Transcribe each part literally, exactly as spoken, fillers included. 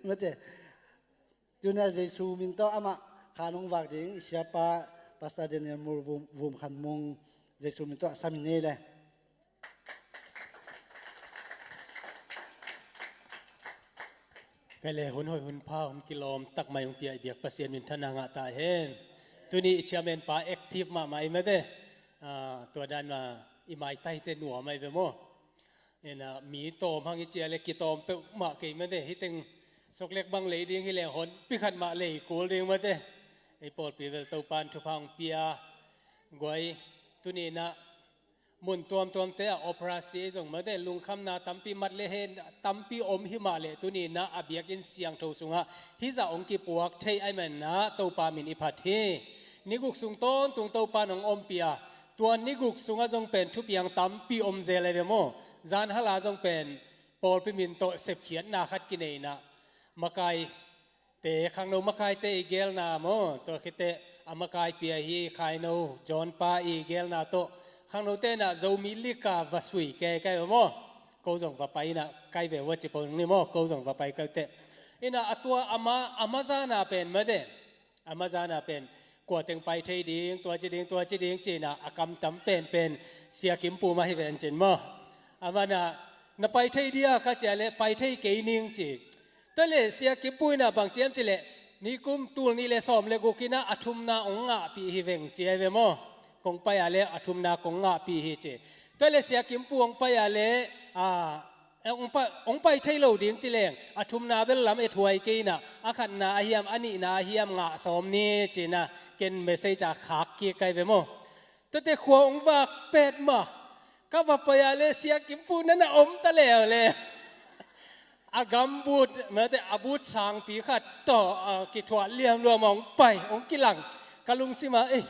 Mate. Tuna Jesu min tawh amah khan hong vak ding i siapa Pastor Daniel Mur Vum, Vum Khan Mung, Jesu min tawh a sam i nei le. Kei le hun hoih hun pha hun kilawm tak mai hong pia i biak Pasian minthanna ngah ta hen. Tuni i chairman pa active mahmah i mate. Ah, tua dan ma i maitaite nuam ai ve maw. Ena mi tawm hang i cia le kitawm peuhmah kei mate. Hiteng soklek bang lei ding hi le hon pikhat mah lei kul ding mate. Ei pawlpi vel Topan thupha hong pia guai. Tuni na mun tuamtuamte ah operasi ei zong mate lungkhamna tampi mat le hen tampi om hi mah le tuni na a biakinn siangtho sungah hizah hong kipuak thei ai man na Topa min i phat hi. Niguk sung tawntung Topan hong ompih a tua niguk sungah zong pen thupiang tampi om zel ai ve maw. Zan hala zong pen pawlpi min tawh sepkhiatna khat kineina makai te khangno makaite i gelna maw tua khite a makaipi ahi khaino John pa i gelna tawh khangnote na Zomi lika va sui kei kai maw. Ko zong va pai ina kai ve ua ci pong ni maw ko zong va pai kai te. Ina a tua ama ama zana pen mate ama zana pen kua teng pai thei ding tua ci ding tua ci ding cina a kamtam penpen Sia Kim Pu mah hi ven cin maw. Amana na pai thei dia ka cia le pai thei kei ning ci. Tua le Sia Kim Pu ina bang ciam ci le nikum tul ni le sawm le guk ina a thumna ong ngahpih hi veng ci ai ve maw. Kong pai a le a thumna kong ngahpih hi ci. Tua le Sia Kim Pu ong pai a le a ong pai, ong pai thei lo ding ci leng a thumna bel lam e thuai kei ina a khatna a hiam a nihna a hiam ngah sawm ni cina ken message a khak kik kai ve maw. Tate khua ong vak pet ma ka va pai a le Sia Kim Pu nana om ta leu le. A gambut mate a but sangpi khat tawh a kithuah liamluam a ong pai ong kilang ka lungsima ei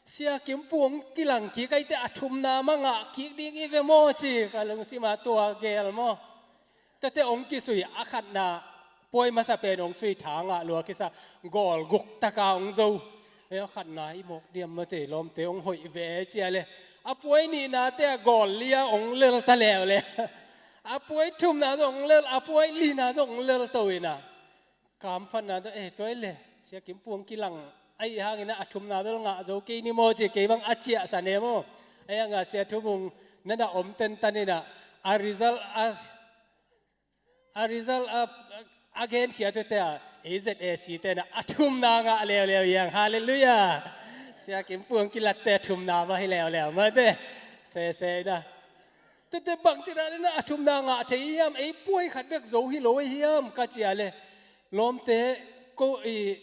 Sia Kim Pu ong kilang kik ai te a thumna ma ngah kik ding i ve maw ci ka lungsima tua gel maw. Tate ong kisui a khatna puai masa pen ong sui tha ngah lua kisa gawl guk taka ong zo. E a khatna i mawk diam mate lawmte ong hoih ve cia le a puai nihnate a gawl lia ong lel ta leu le. A puai thumna zong ong lel a puai lina zong ong lel to ina. Kam phatna tawh eh tuai le Sia Kim Pu ong kilang ai hangina a thumna bel ngah zo kei ni maw ci kei bang a ciahsa ne maw. Ai hanga Sia Thumung nana om tentan ina a result a a result a a genkhia tute a A Z A C tena a thumna ngah leuleu iang halleluiah. Sia Kim Pu ong kilatte a thumna mah hi leuleu mate. Sese ina tete bang cina nena a thumna ngah thei hiam ei puai khat bek zo hi lo hiam ka cia le. Lawmte ko i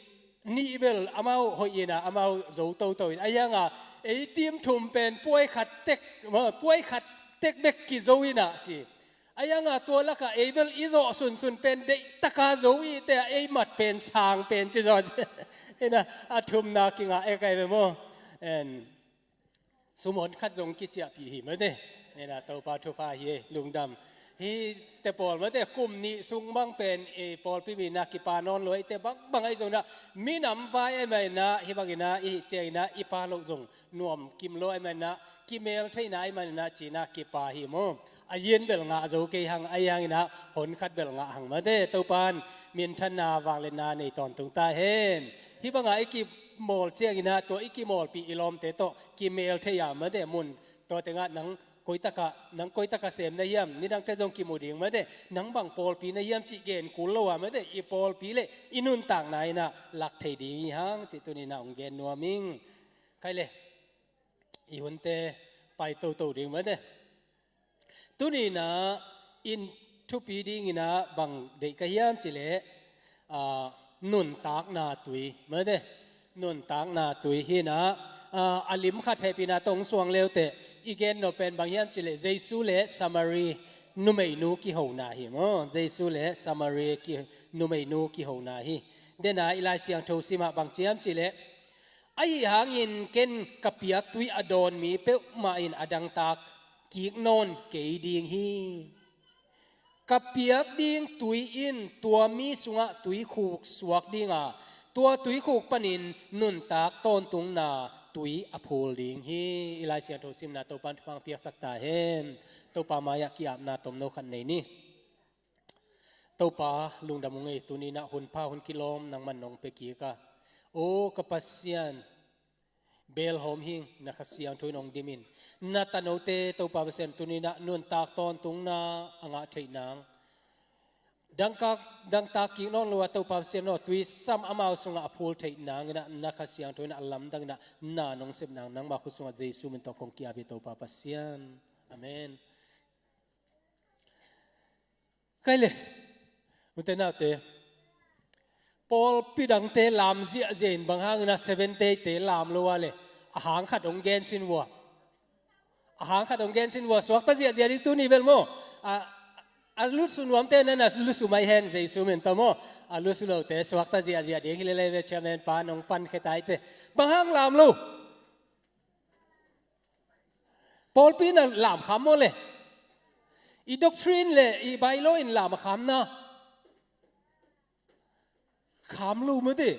nih bel amau hoih ina amau zo toto in a hianga ei tim thum pen puai khat tek puai khat tek bek kizo ina ci. A hianga tua laka ei bel i zawh sunsun pen deihtaka zo i te a ei mat pen sang pen ci zaw ci. Ina a thumna kingah e kai ve maw. En sumon khat zong kiciahpih hi mate. Ina Topa thupha hi lungdam. Hi te pawl mate kum nih sung bang pen i pawlpi mina kipa nawn lo i te bang bang ai zong na minam vai ai mai na hi bangina i hih ciangina i pa loh zong nuam kim lo ai mai na kimel theina ai mai na cina kipa hi maw. A yin bel ngah zo kei hang ai hangina hon khat bel ngah hang mate Topan minthanna vangliatna nei tawntung ta hen. Hi banga i kimawl ciangina tua i kimawlpih i lawmte tawh kimel thei a mate mun tua tengah nang koitaka nang koitaka sem na hiam nidangte zong kimu ding mate nang bang pawlpi na hiam cih gen kul lo a mate i pawlpi le i nuntakna ina lak thei ding i hang cih tunina ong gen nuam ing. Khai le i hunte pai toto ding mate. Tunina in thupi dingina bang deih ka hiam cileh a nuntakna tui mate. Nuntakna tui hina a lim khat hehpihna tong suang leute i gen no pen bang hiam cileh Jesu le Samari numeinu kihona hi maw. Jesu le Samari numeinu kihona hi. Dena i Lai Siangtho simah bang ciam cileh ahi hangin ken ka piak tui a dawn mi peuhmah in a dangtak kik nawn kei ding hi. Ka piak ding tui in tua mi sungah tuikhuk suak dinga tua tuikhuk panin nuntak tawntungna tui a phul ding hi. I Lai Siangtho simna Topan thupha piaksak ta hen. Topa mai-ah ki-apna tomno khat nei ni. Topa, lungdam ung ei, tuni-in ah hun pha hun kilawm nangman nong pia kik a. O ka Pasian, bel hawm hing, na Kha Siangtho in hong dim in. Na tanote Topa Pasian, tuni-in ah nuntak tawntungna a ngah theih nang, dangtak, dangtak kik nawn lo a Topa Pasian aw, tuisam amau sungah a phul theih nangin ah na Kha Siangtho in ah a lamdang in ah na nong sep nang, nangma khut sungah Jesu min tawh kong ki-ap hi Topa Pasian. Amen. Kai le, ute naute, pawlpi dangte lam ziahziah in, bang hangin ah Seventh Day-te lam lo a le, a hang khat hong gen sin vua. A hang khat hong gen sin vua, suakta ziahziah ding tuni bel maw. A, a lusu nuamte na na lusu mai hen, Jesu min tawh maw. A lusu lote suakta ziahziah ding hi lel ei ve, chairman pa nong pankhia taite. Bang hang lam lo? Pawlpi in ah lam kham maw le? I doctrine le i bylaw in lam a kham na? Kham lo mate,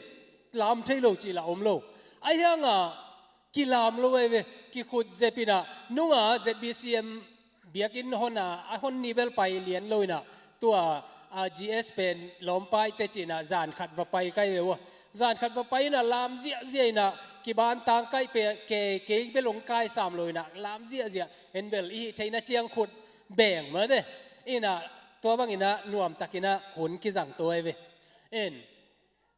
lam thei lo cih lah om lo. Ahi hangah kilam lo ei ve, kikhut zep in ah, nunga Z B C M biakinn hon a, a hon ni bel pai lian lo in ah, tua, a, G S pen lawmpaite ci-in ah zan khat va pai kai ve ua. Zan khat va pai in ah lam ziahziah in ah, kibantang kai pe, ke, kei bel hong kai sam lo in ah, lam ziahziah, en bel i hih theihna ciang khut beng mate. In ah, tua bangin ah nuamtakin ah hun kizang to ei ve. En,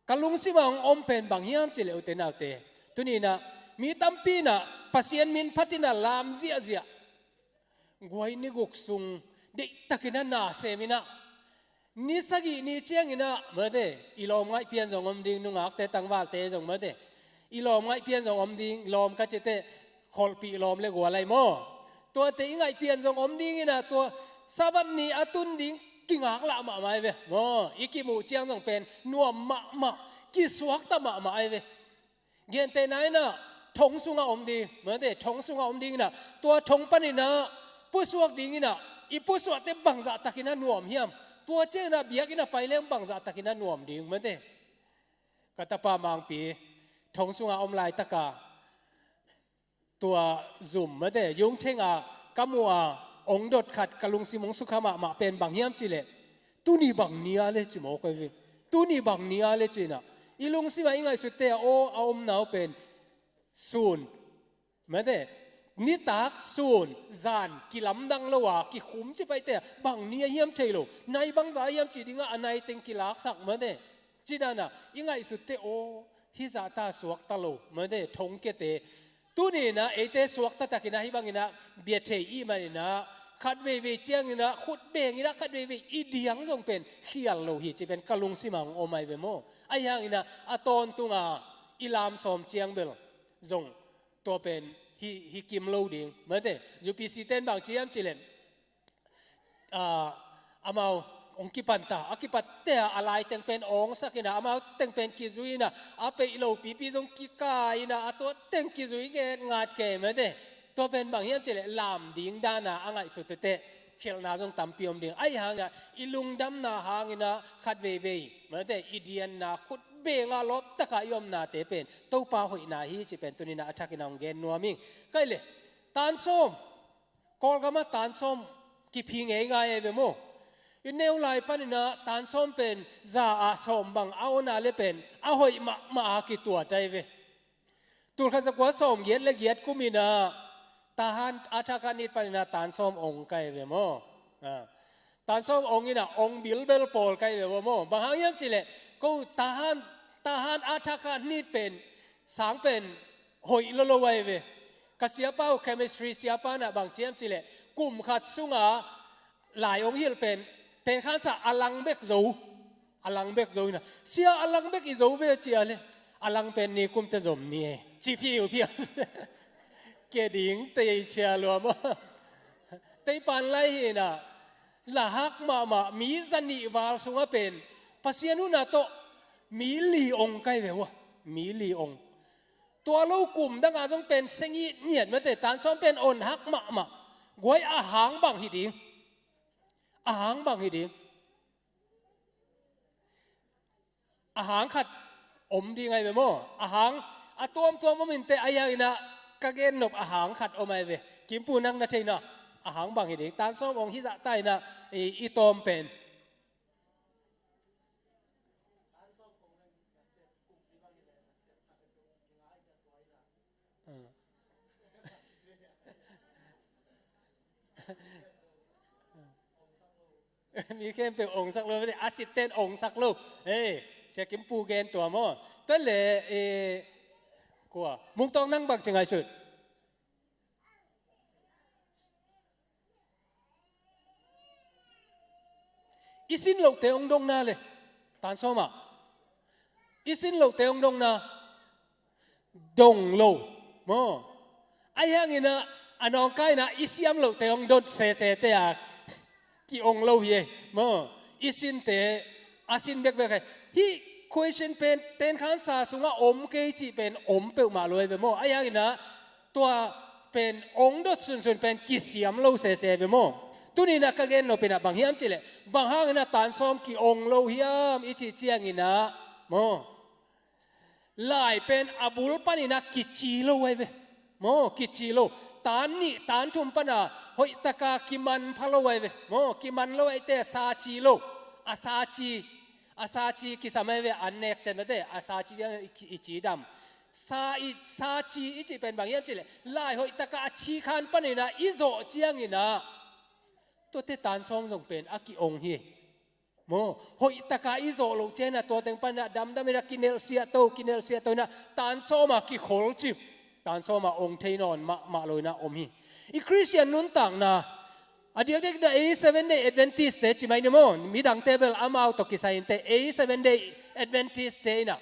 ka lungsim ah hong om pen bang hiam cih leh ute naute, tuni-in ah mi tampi in ah Pasian min phatin ah lam ziahziah. Guai ni guk sung deihtakin ah na sem in ah, ni sagih ni ciangin ah mate, i lawm ngaih pian zong om ding, nungakte tangvalte zong mate, i lawm ngaih pian zong om ding, lawm ka cih teh kholhpih lawm le gual ahi maw. Tuate i ngaih pian zong om ding in ah, tua Sabbath ni a tun ding kingaklah mahmah ei ve maw. I kimuh ciang zong pen nuam mahmah, kisuakta mahmah ei ve. Gentehna in ah thong sungah om ding mate, thong sungah om ding in ah, tua thong panin ah pusuak ding in ah, i pusuakte bangzahtakin ah nuam hiam? Tua ciangin ah biakinn ah pai leng bangzahtakin ah nuam ding mate. Ka tapa Mangpi thong sungah om laitakah, tua zum mate, yung thenga ka muh a hong dot khat ka lungsim hong sukha mahmah pen bang hiam cih leh, tuni bang ni a le ci mawk ei ve. Tuni bang ni a le ci-in ah, i lungsim ah i ngaihsutte ah aw a omna uh pen sun mate, nitak sun zan kilamdang lo a kikhum ci paite ah, bang ni a hiam thei lo, nai bangzah hiam cih dingah a nai teng kilaksak mate. Ci dan ah i ngaihsutte aw, hih zahta suakta lo mate, thongkiate. Tuni-in ah eite suakta takin ah hih bangin ah bia thei i hih manin ah, khat veivei ciangin ah khut bengin ah khat veivei i diang zong pen khial lo hi cih pen ka lungsim ah hong om ei ve maw. Ahi hangin ah a tawntung a i lam sawm ciang bel zong tua pen hi, hi kim lo ding mate. U P C-te in bang ci hiam cih leh, ah, amau hong kipan ta, a kipatte ah a lai teng pen awngsak in ah, amau teng pen kizui in ah, a peih lo pipi zong kikai in ah, a tua teng kizui ngetngat kei mate. Tua pen bang hiam cih leh lam ding dan a a ngaihsut teh khelhna zong tampi om ding. Ahi hangin ah i lungdamna hangin ah khat veivei mate, i dianna khut beng a lawptak a i omnate pen Topa hoihna hi cih pen tuni-in ah a thakin ah hong gen nuam ing. Kai le, tan sawm, Kawlgam ah tan sawm kiphi ngeingai ei ve maw. I neu lai panin ah tan sawm pen za ah sawm bang a on a le pen a hoih mahmah a kituat ei ve. Tulkhat zakua sawmgiat le giat kumin ah Tahan Athakhanit panin ah tan sawm ong kai ve maw. Ah. Tan sawm ong in ah ong bilbel pawl kai ve maw. Bang hang hiam cih leh, ko Tahan, Tahan Athakhanit pen sang pen hoih lolo ei ve. Ka siapa uh, chemistry siapa in ah bang ci hiam cih leh, kum khat sungah lai ong hilh pen, tenkhansa a lang bek zo. A lang bek zo in ah, sia a lang bek i zo ve ci a le, a lang pen nikum teh zom ni e, ci phiuphiu. Ke ding tei cia lua maw. Tei pan lai hi in ah, la hak mahmah mi zanih val sungah pen Pasian hun a tawh mi li ong kai ve ua, mi li ong. Tua lo kum dang a zong pen seng it ngiat mate, tan sawm pen on hak mahmah. Guai, a hang bang hi ding? A hang bang hi ding? A hang khat om ding ei ve maw. A hang a tuamtuam om in teh, ahi hangin ah ka gen nop a hang khat om ei ve. Kimpu, nang na theihna a hang bang hi ding? Tan sawm ong hi zahta in ah i, i tawm pen. Mi khempeuh ongsak lo, a sitten ongsak lo. Hei, Sia Kim Pu gen tua maw? Tua le, eh, kua, Mung Tawng, nang bang ci ngaihsut? I sin lohte ong dongna le, tan sawmah i sin lohte ong dongna, dong lo maw? Ahi hangin ah, a nawngkaina i siam lohte ong dot sesete a ki-ong lo hi e maw? I sinte a sin bekbek hi. Hih question pen tenkhansa sungah om kei cih pen om peuhmah lo hi ve maw? Ahi hangin ah tua pen ong dot sunsun pen kisiam lo sese ve maw? Tuni-in ah ka gen nopna bang hiam cih leh, bang hangin ah tan sawm ki-ong lo hiam i cih ciangin ah maw, lai pen a bul panin ah kici lo ahi ve maw, kici lo. Tan nih tan thum pan a hoihtaka kiman pha lo ahi ve maw, kiman lo ahih teh sa ci lo. A sa ci, a sa ci kisam ahi ve, an nek ciang mate, a sa ci ciang i, i cidam. Sa i, sa ci i cih pen bang hiam cih leh, lai hoihtaka a ci khan panin ah i zawh ciangin ah tuate tan sawm zong pen a ki-ong hi maw? Hoihtaka i zawh loh ciangin ah tua teng panin ah damdamin ah kinelhsiah to, kinelhsiah to in ah tan sawm a kikholcip, tan sawm a ong thei nawn mahmah lo in ah om hi. I Khristian nuntakna, a diakdiak in ah ei Seventh Day Adventist-te ci mai ni maw, midangte bel amau tawh kisai inteh, ei Seventh Day Adventist-te in ah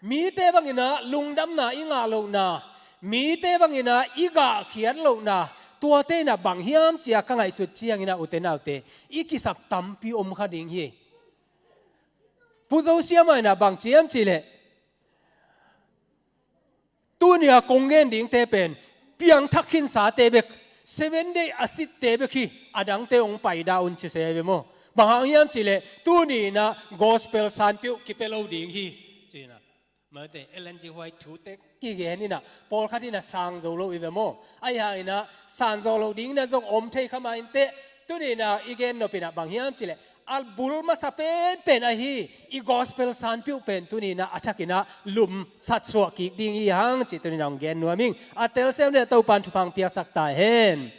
mite bangin ah lungdamna i ngah lohna, mite bangin ah i gahkhiat lohna, tuate in ah bang hiam ci-a ka ngaihsut ciangin ah, ute naute, i kisak tampi om kha ding hi. Pu Zo Siama in ah bang ci hiam cih leh, tuni-a kong gen dingte pen piangthak khinsate bek, Seventh Day a sitte bek hi, a dangte hong paidah un ci se ve maw? Bang hang hiam cih leh, tuni-in ah gospel sanpih uh kipia lo ding hi, ci-in ah, mate, Ellen G. White thute kigen in ah, pawlkhat in ah sang zo lo hi ve maw? Ahi hangin ah sang zo lo dingin ah zong om thei kha mah inteh, tuni-in ah i gen nopna bang hiam cih leh, a bul masa penpen ahi i gospel sanpih uh pen tuni-in ah a thakin ah lumsat suah kik ding hi hang cih tuni-in ah hong gen nuam ing. A telsiam dingin ah Topa'n thupha hong piaksak ta hen.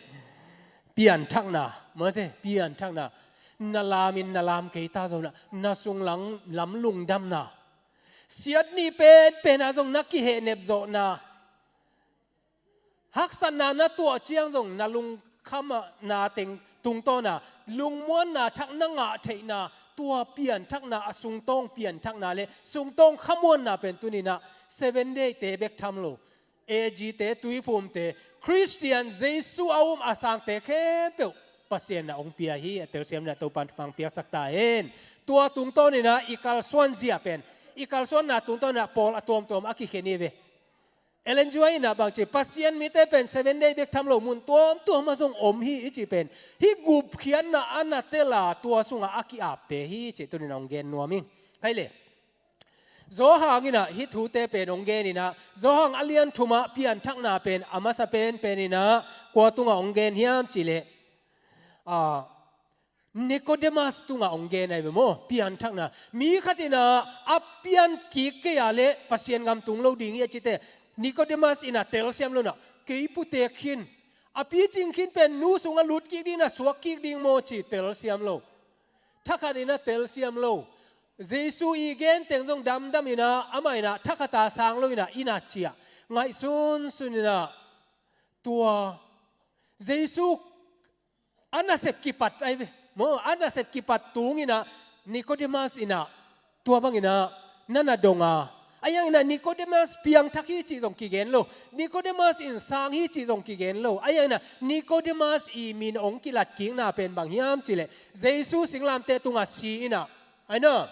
Pianthakna, mate, pianthakna. Na lamin na lam kei ta zongin ah, na sung lam, lam lungdamna. Siat ni penpen ah zong na kihehnep zawhna. Haksatna na tuah ciang zong na lungkham ah na teng tungtawn a lungmuanna thak na ngah theihna, tua pianthakna, a sungtawng pianthakna le sungtawng khamuanna pen tuni-in ah Seventh Day-te bek tham lo, A G-te, Tuiphumte, Khristian Jesu a um a sangte khempeuh Pasian in ah hong pia hi. A telsiam dingin ah Topa'n thupha hong piaksak ta hen. Tua tungtawnin ah i kalsuan zia pen, i kalsuanna tungtawnin ah pawl a tuamtuam a kikhen hi ve. Ellen G. White in ah bang ci, Pasian mite pen Seventh Day bek tham lo, mun tuamtuam ah zong om hi i cih pen, hih gupkhiatna a na tel a tua sungah a ki-apte hi cih tuni-in ah hong gen nuam ing. Kei le, Johan in ah hih thute pen hong gen in ah, Johan a lian thum ah pianthakna pen a masa penpen in ah kua tungah hong gen hiam cih leh, a, Nicodemus tungah hong gen ahi ve maw, pianthakna. Mi khat in ah a pian kik kei a leh Pasian gam tung lo ding hi a cih teh, Nicodemus in ah telsiam lo in ah, kei putek khin, a picing khin pen nu sungah lut kik ding in ah suak kik ding maw ci telsiam lo. Thakhat in ah telsiam lo. Jesu i gen teng zong damdam in ah, amah in ah thakhat a sang lo in ah, in ah ciah. Ngaihsunsun in ah, tua Jesu a nasep kipat ahi ve maw, a nasep kipat tung in ah Nicodemus in ah tua bangin ah na na dong a, ahi hangin ah Nicodemus piangthak hi cih zong kigen lo, Nicodemus in sang hi cih zong kigen lo, ahi hangin ah Nicodemus i min hong kilatkikna pen bang hiam cih leh, Jesu singlamteh tungah si in ah, ahi na,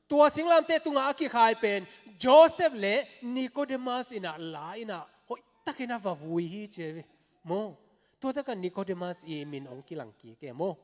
tua singlamteh tungah a kikhai pen Joseph le Nicodemus in ah la in ah hoihtakin a va vui hi ci ahi ve maw. Tua takah Nicodemus i min hong kilang kik e maw.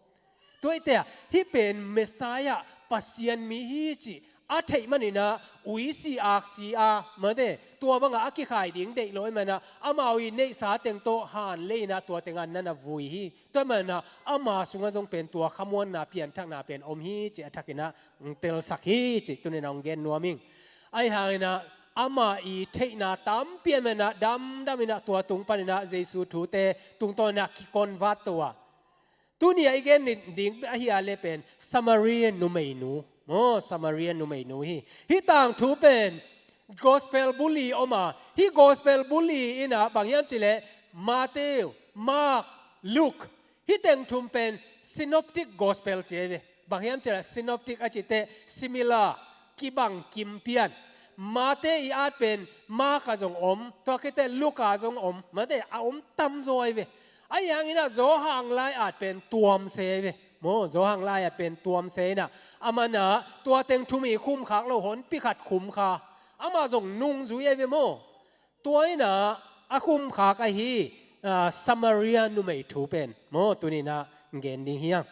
Tua ahih teh ah, hih pen Messiah, Pasian mi hi cih a theih manin ah, uisi aksi a, mate, tua bangah a kikhai ding deih lo ahih manin ah, amau i neihsa teng tawh han lei in ah tua tengah na na vui hi. Tua ahih manin ah ama sungah zong pen tua khamuanna pianthakna pen om hi cih a thakin ah hong telsak hi cih tuni-in ah hong gen nuam ing. Ahi hangin ah ama i theihna tampi a manah damdam inah tua tung paninah Jesu thute tungtawn inah kikonvat to a. Tuni a i gen ding ahi a le pen Samaria numeinu. Maw, Samaria numeinu hi. Hih tangthu pen gospel buli om a. Hih gospel buli inah bang hiam cileh Matthew, Mark, Luke. Hih teng thum pen synoptic gospel ci hi ve. Bang hiam cileh synoptic a cite similar, kibang kimpian. Matthew i at pen Mark ah zong om, tua khit teh Luke ah zong om. Matthew a om tamzaw hi ve. Ahi hanginah Johan lai at pen tuam se hi ve. Maw, Johan lai at pen tuam se inah amanah tua teng thum i khumkhak lo, honpi khat khumkha. Amah zong nungzui hi ve maw. Tua inah a khumkhak ahi, ah, Samaria numei thu pen maw, tuni inah gen ding hi hang.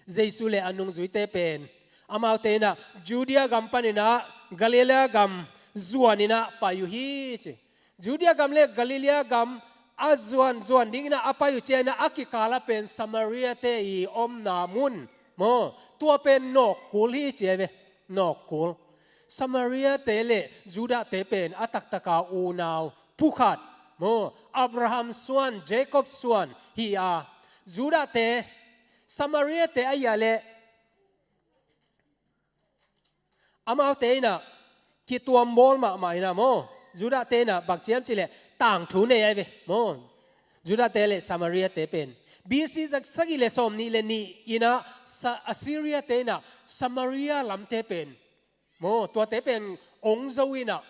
Jesu le a nungzuite pen amaute inah Judea gam paninah Galilee gam zuan inah pai uh hi ci. Judea gam le Galilee gam a zuan zuan ding inah a pai uh ciang inah a kikal ah pen Samaria te i omna mun maw, tua pen nawkkul hi ci hi ve. Nawkkul. Samaria te le Judah te pen a taktaka unau pukhat maw, Abraham suan, Jacob suan hi a. Judah te, Samaria te ahi a le amaute inah kituam bawl mahmah inah maw, Judah te inah bang ci hiam cileh tangthu nei ahi ve maw. Judah te le Samaria te pen B C za sagih le sawm nih le nih inah Sa-, Assyria te inah Samaria lamte pen maw, tuate pen ong zo inah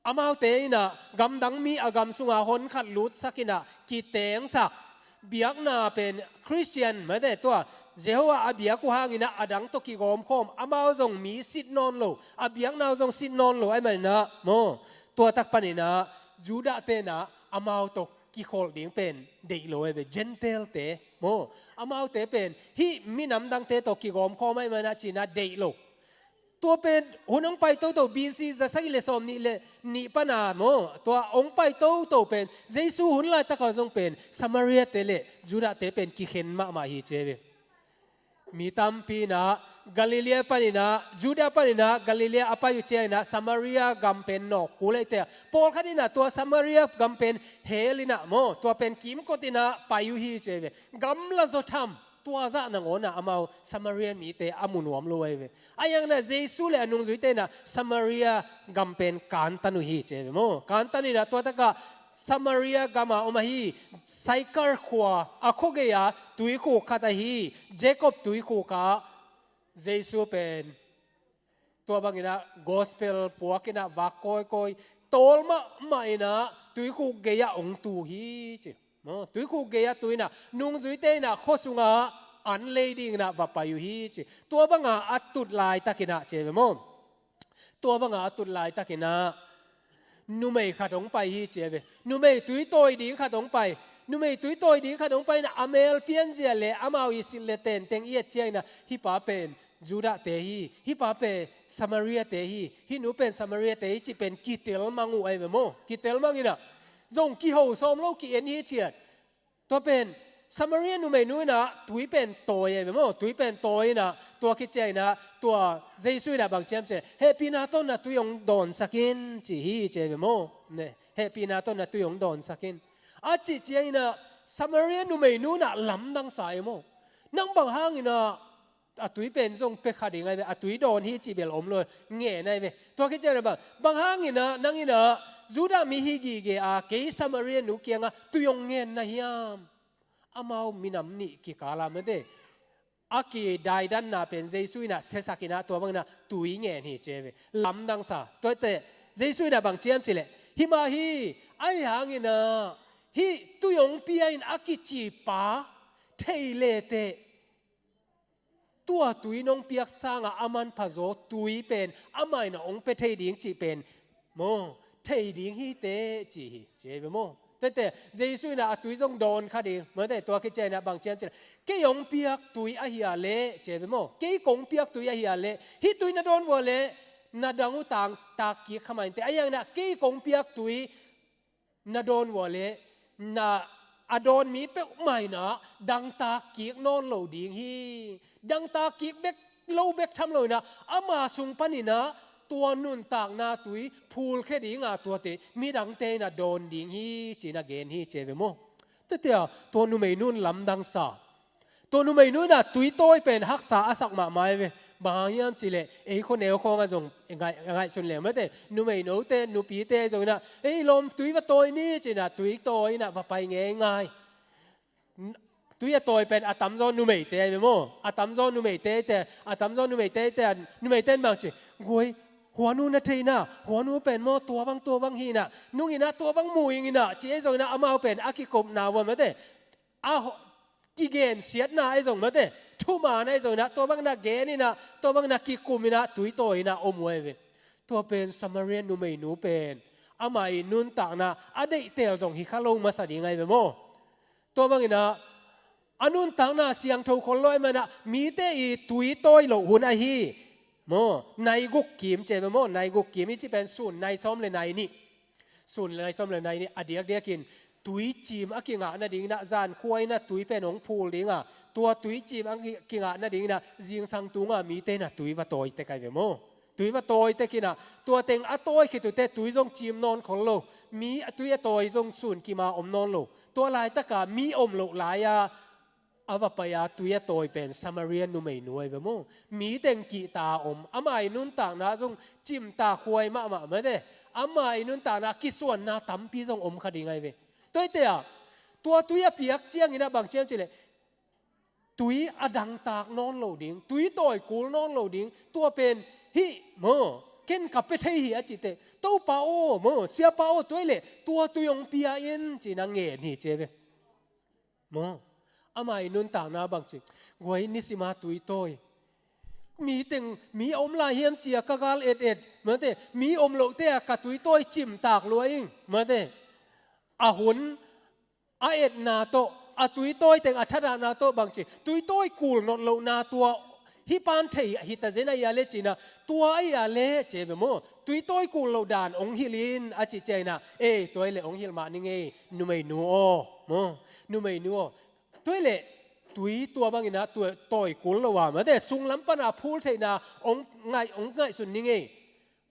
amaute inah gamdang mi a gam sunga honkhat lutsak inah kitengsak. Biakna pen Christian mate, tua Jehovah a biak uh hanginah a dang tawh kigawmkhawm, amau zong mi sit nawn lo, a biakna uh zong sit nawn lo ahi maninah maw, tua tak paninah Judah tenah amau tawh kikholh ding pen deih lo ahi ve. Gentile te maw, amaute pen hih minam dangte tawh kigawmkhawm ahi maninah cinah deih lo. Tua pen hun hong pai toto, B C za sagih le sawm nih le nih pana maw, tua hong pai toto pen Jesu hun laitakah zong pen Samaria te le Judah te pen kikhen mahmah hi ci hi ve. Mi tampi inah Galilee paninah, Judah paninah Galilee a pai uh ciang inah Samaria gam pen nawkkul ahi teh, pawlkhat inah tua Samaria gam pen hell inah maw, tua pen kimkot inah pai uh hi ci hi ve. Gamla zaw tham. Tua zah nangawnah amau Samaria mite a mu nuam lo ahi ve. Ahi hanginah Jesu le a nungzuite inah Samaria gam pen kantan uh hi ci hi ve maw. Kantan inah tua takah Samaria gama om ahi Sychar khua a khuagei-a tuikhuk khat ahi Jacob tuikhuk ah Jesu pen tua banginah gospel puak inah vak kawikawi, tawl mahmah inah tuikhuk gei-ah hong tu hi ci. Maw, tuikhuk gei-ah tu inah nungzuite inah khua sungah an lei dinginah va pai uh hi ci. Tua banga a tut laitakinah ci hi ve maw. Tua banga a tut laitakinah numei khat hong pai hi ci hi ve. Numei tui tawi ding khat hong pai. Numei tui tawi ding khat hong pai inah a mel pianzia le amau i silh le tenteng i et ciang inah hih pa pen Judah te hi, hih pa pen Samaria te hi, hih nu pen Samaria te hi cih pen kitelmang uh ahi ve maw. Kitelmang inah zong kiho sawm lo, ki-en hi ciat. Tua pen Samaria numeinu inah tui pen tawi ahi ve maw. Tui pen tawi inah tua khit ciang inah tua Jesu inah bang ci hiam cileh, hehpihna tawh na tui hong dawnsak in ci hi ci hi ve maw. Ne, hehpihna tawh na tui hong dawnsak in a cih ciang inah Samaria numeinu inah lamdang sa ahi maw. Nang bang hanginah a tui pen zong pia kha ding ahi ve, a tui dawn hi cih bel om lo, ngen ahi ve. Tua khit ciang inah bang, bang hanginah nang inah Judah mi hi gige a kei Samaria nu kiangah tui hong ngen na hiam? Amau minam nih kikal ah mate a kidaidanna pen Jesu inah siasak inah tua banginah tui ngen hi ci hi ve. Lamdang sa. Tua teh Jesu inah bang ci hiam cileh, hih mah hi, ahi hanginah hih tui hong pia in a kici pa thei le teh tua tui nong piak sangah a manphazaw tui pen amah inah hong pia thei ding cih pen maw, thei ding hi teh ci hi ci hi ve maw. Tua teh Jesu inah a tui zong dawn kha ding mate. Tua khit ciang inah bang ci hiam cileh, kei hong piak tui ahi a leh ci hi ve maw. Kei kong piak tui ahi a leh hih tui na dawn vua leh na dang uh tang tak kik kha mah inteh. Ahi hanginah kei kong piak tui na dawn vua leh na a dawn mi peuhmah inah dangtak kik nawn lo ding hi. Dangtak kik bek lo bek tham lo inah ama sung paninah tua nuntakna tui phulkhia dinga tuate midangte in a dawn ding hi ci-in a gen hi ci ve maw. Tuate a tua numeinu in lamdang sa. Tua numeinu in a tui tawi pen haksa a sak mahmah hi ve. Bang hang hiam cih leh ei khuaneu khawng ah zong ngaih, ngaihsun leng mate, numeinote, nupite zong in a ei lawm tui va tawi ni ci-in a tui tawi in a va pai ngeingai. Tui a tawi pen a tamzaw numeite ahi ve maw. A tamzaw numeite te, a tamzaw numeite te, numeite in bang ci, guai, huanu na thei na, huanu pen maw tua bang tua bang hi na, nung in a tua bang mu ing in a ci ei zong in a amau pen a kikupna uh a mate, a kigensiatna ei zong mate, thumaanna ei zong in a tua bang in a gen in a, tua bang in a kikum in a tui tawi in a om uh ahi ve. Tua pen Samaria numeinu pen ama i nuntakna a deihtel zong hi kha lo masa ding ahi ve maw. Tua bang in a a nuntakna siangtho khol lo ahih man a mite i tui tawi loh hun ahi maw. Nai guk kim ci ve maw. Nai guk kim i cih pen sun nai sawm le nai nih. Sun nai sawm le nai nih a diakdiakin tui cim a kingah nading in a zan khua in a tui pen hong phul ding a, tua tui cim a kingah nading in a zingsang tung a mite in a tui va tawi tek ahi ve maw. Tui va tawi tek in a, tua teng a tawi khit uh teh tui zong cim nawn khol lo. Mi a tui a tawi zong sun kim a om nawn lo. Tua laitak a mi om loh lai a a va pai a tui a tawi pen Samaria numeinu ahi ve maw. Mi teng kihta a om, ama i nuntakna zong cimtak huai mahmah mate, ama i nuntakna kisuanna tampi zong om kha ding ahi ve. Tua hi te a tua tui a piak ciang in a bang ci hiam cih leh tui a dangtak nawn lo ding, tui tawi kul nawn lo ding, tua pen hih maw, ken ka pia thei hi a cih teh, Topa aw maw, Siapa aw, tua hi leh tua tui hong pia in ci-in a ngen hi ci ve. Maw, ama i nuntakna bang ci, guai, nisim a tui tawi, mi teng, mi a om lai hiam ci a ka gal et et mate, mi om loh te a ka tui tawi cimtak lua ing mate. A hun a etna tawh, a tui tawi teng a thadahna tawh bang ci, tui tawi kul nawn lohna tua hih pan thei hi ta zen ahi a leh ci-in a, tua ahi a leh ci ve maw, tui tawi kul loh dan hong hilh in a cih ciang in a, ei, tua hi leh hong hilh mah ni ngei, numeinu aw maw, numeinu aw. Tua hi leh tui tua bang in a tua tawi kul lo a mate, sunglam pan a phul theihna hong ngaih, hong ngaihsun ni ngei.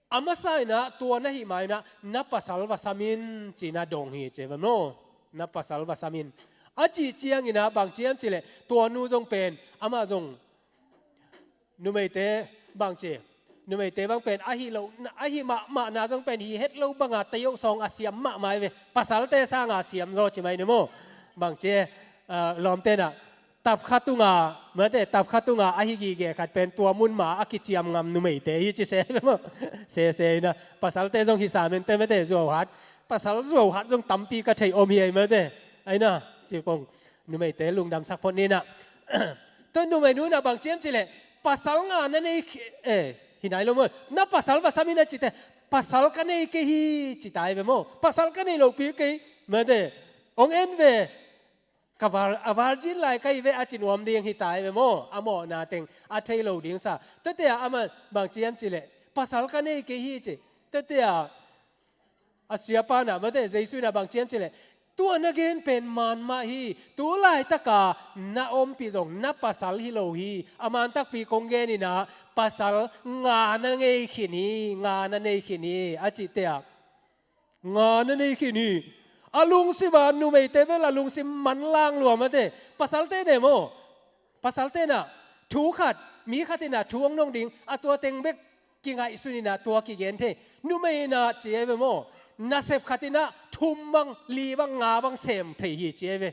A masa in a tua na hih ma in a na pasal va sam in ci-in a dong hi ci ve maw. Na pasal va sam in a cih ciang in a bang ci hiam cih leh tua nu zong pen amah zong numeite bang ci, numeite bang pen ahi lo, ahi mahmahna zong pen hi het lo bang a tei uh sawng a siam mahmah hi ve. Pasalte sang a siam zaw ci mai ni maw. Bang ci, ah, lawmte in a tapkha tung a mate, tapkha tung a ahi gige khat pen tua mun ma a kiciam ngam numeite hi ci se ve maw. Sese in a pasalte zong hi sa mente mate, zuau hat, pasal zuau hat zong tampi ka thei om hi ei mate. Ai na, ci pong, numeite lungdamsak phot ni in a. Tua numeinu in a bang ci hiam cih leh pasal nga na nei khi-, eh, hi nai lo maw, na pasal va sam in a cih teh, pasal ka nei kei hi ci ta hi ve maw. Pasal ka nei lopi kei mate, hong en ve. Ka vir-, a virgin lai ka hi ve a ci nuam ding hi ta hi ve maw. A mawhna teng a thei lo ding sa. Tuate a amah bang ci hiam cih leh pasal ka nei kei hi ci. Tuate a a Siapa in a mate, Jesu in a bang ci hiam cih leh, tua na gen pen man mah hi. Tu laitak a na ompih zong na pasal hi lo hi. A man takpi kong gen in a, pasal nga na nei khin hi, nga na nei khin hi a cih te a, nga na nei khin hi. A lungsim a numeite bel a lungsim manlang lua mate. Pasalte ne maw, pasalte in a thu khat, mi khat in a thu hong nong ding a, tua teng bek kingaihsun in a tua kigen thei. Numei in a ci hi ve maw, nasep khat in a thum bang, li bang, nga bang sem thei hi ci hi ve.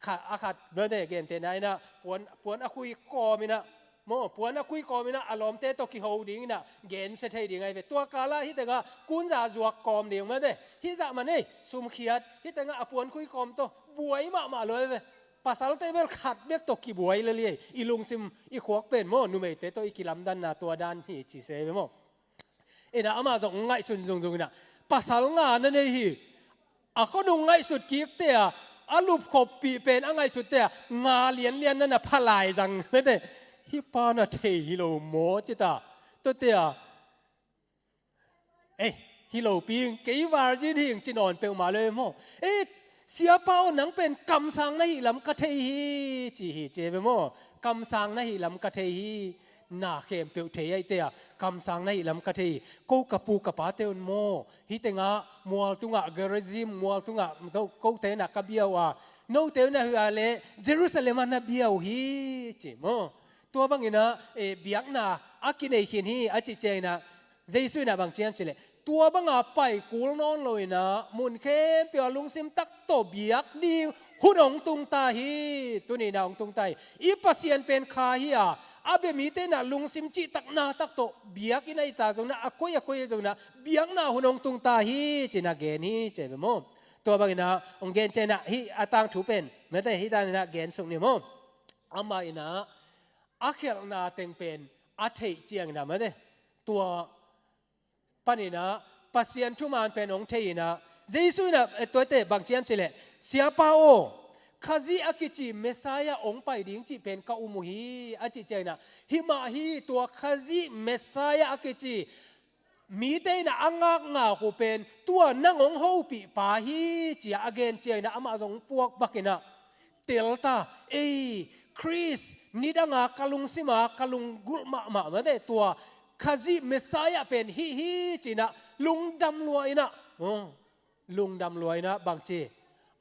Kha-, a khat bel ne gentehna in a puan, puan a khui kawm in a maw, puan a khui kawm in a a lawmte tawh kiho ding in a gensia thei ding ahi ve. Tua kal a hih teng a kunza zuak kawm ding mate, hih zah man ei, sumkhiat, hih teng a a puan khui kawm tawh buai mahmah lua hi ve. Pasalte bel khat bek tawh kibuai lel hi. I lungsim, i khuak pen maw, numeite tawh i kilamdanna tua dan hi ci se hi ve maw. In a amah zong ngaihsun zungzung in a, pasal nga na nei hi. A khonung ngaihsut kik te a, a lupkhoppih pen a ngaihsut te a, nga lianlian na na pha lai zang mate. Hih pa na thei hi lo maw ci ta. Tuate a, ei, hi lopi ing, kei virgin hi ing ci nawn peuhmah lo hi maw. Ei, Siapa aw, nang pen kamsang na hih lam ka thei hi ci hi ci hi ve maw. Kamsang na hih lam ka thei hi. na khempeuh thei ahi te a, kamsang na hi lam ka thei hi. Ko ka pu ka pate un maw, hih tengah mual tungah Gerizim mual tungah ko, kote na ka bia uh a, note un na hi uh a leh Jerusalem ah na bia uh hi ci maw. Tua bangin ah, eh, biakna a kinei khin hi a cih ciangin ah, Jesu in ah bang ci hiam cih leh, tua banga pai kul nawn lo in ah, mun khempeuh ah lungsim tak tawh biak ding hun hong tung ta hi. Tuni in ah hong tung ta hi. I Pasian pen kha hi a, a bia mite in ah lungsim cihtakna tak tawh biak in ah hi ta zongin ah, a koi a koi zongin ah, biakna hun hong tung ta hi ci-in ah gen hi ci ve maw. Tua bangin ah hong gen ciangin ah, hih a tangthu pen, mate, hih dan in ah gen suk ni maw. Amah in ah a khelhna teng pen a theih ciangin ah, mate, tua panin ah Pasian thuman pen hong thei in ah, Jesu in ah, eh, tuate bang ci hiam cih leh, Siapa aw, Khazih a kici Messiah hong pai ding cih pen ka um uh hi a cih ciangin ah, hi mah hi, tua Khazih Messiah a kici mite in ah a ngakngak uh pen tua nang hong hopih pa hi ci-a a gen ciangin ah, amah zong puak bak in ah, tel ta, ei, Khrist nidanga ka lungsima ka lunggulh mahmah, mate, tua Khazih Messiah pen hih hi ci-in ah lungdam lua in ah, oh, lungdam lua in ah bang ci,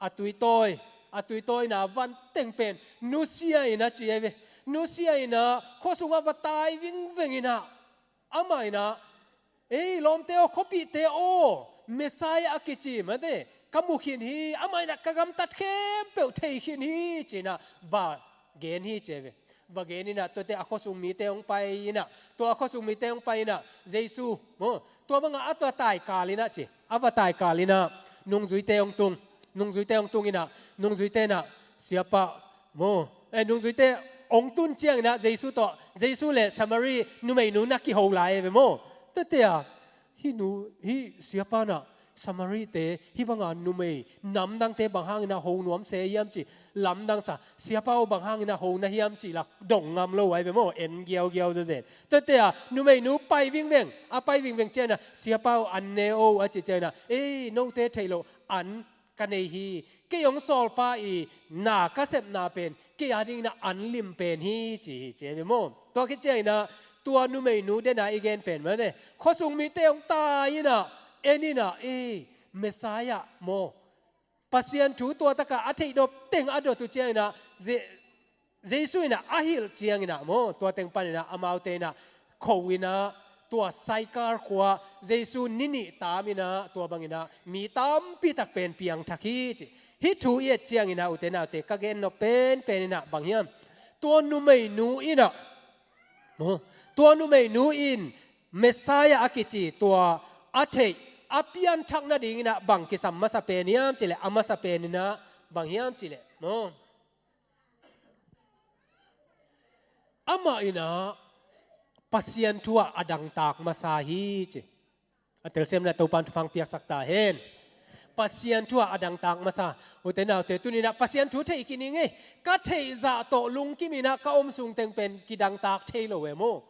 a tuitawi, a tuitawina van teng pen nusia in ah ci ei ve. Nusia in ah khua sungah va tai vingveng in ah, amah in ah, ei, lawmte aw, khuapihte aw, Messiah a kici, mate, ka mu khin hi, amah in ah ka gamtat khempeuh thei khin hi ci-in ah va gen hi ci ei ve. Va gen in ah, tuate a khuasung mite hong pai in ah, tua a khuasung mite hong pai in ah, Jesu maw, tua bangah a tua taikal in ah ci, a va taikal in ah nungzuite hong tung, nungzuite hong tung in ah, nungzuite in ah, Siapa maw, eh, nungzuite hong tun ciangin ah Jesu tawh, Jesu le Samari numeinu na kiho lai ei ve maw. Tuate ah, hih nu, hih Siapa in ah Samarite hih banga numei namdangte bang hangin ah ho nuam se hiam cih lamdang sa, Siapa aw, bang hangin ah ho na hiam cih lah dong ngam lo ai ve maw, en giaugiau zawzen. Tuate ah numeinu pai vingveng, a pai vingveng ciangin ah, Siapa aw, an ne o a cih ciangin ah, ei, note theih loh an ka nei hi. Kei hong sawlpa i na ka sepna pen kei a dingin ah an lim pen hi ci hi ci ei ve maw. Tua khit ciangin ah tua numeinu den a i gen pen, mate, khuasung mite hong tai in ah, en in ah, ei, Messiah maw, Pasian thu tua takah a theih nop teng a dot uh ciangin ah, Je-, Jesu in ah a hilh ciangin ah maw, tua teng panin ah amaute in ah kho in ah, tua Saikar khua Jesu ni nih tam in ah, tua bangin ah mi tampi tak pen piangthak hi ci. Hih thu i et ciangin ah, ute naute, ka gen nop penpen in ah bang hiam, tua numeinu in ah, maw, tua numeinu in Messiah a kici tua a theih, a pianthak nadingin ah bang kisam masa pen hiam cih leh, a masa pen in ah bang hiam cih leh, maw, amah in ah Pasian thu ah a dangtak masa hi ci. A telsiam in ah Topa'n thupha piaksak ta hen. Pasian thu ah a dangtak masa. Ute naute, tuni in ah Pasian thu thei khin ing ei. Ka theih zah tawh lungkim in ah ka om sung teng pen kidangtak thei lo e maw.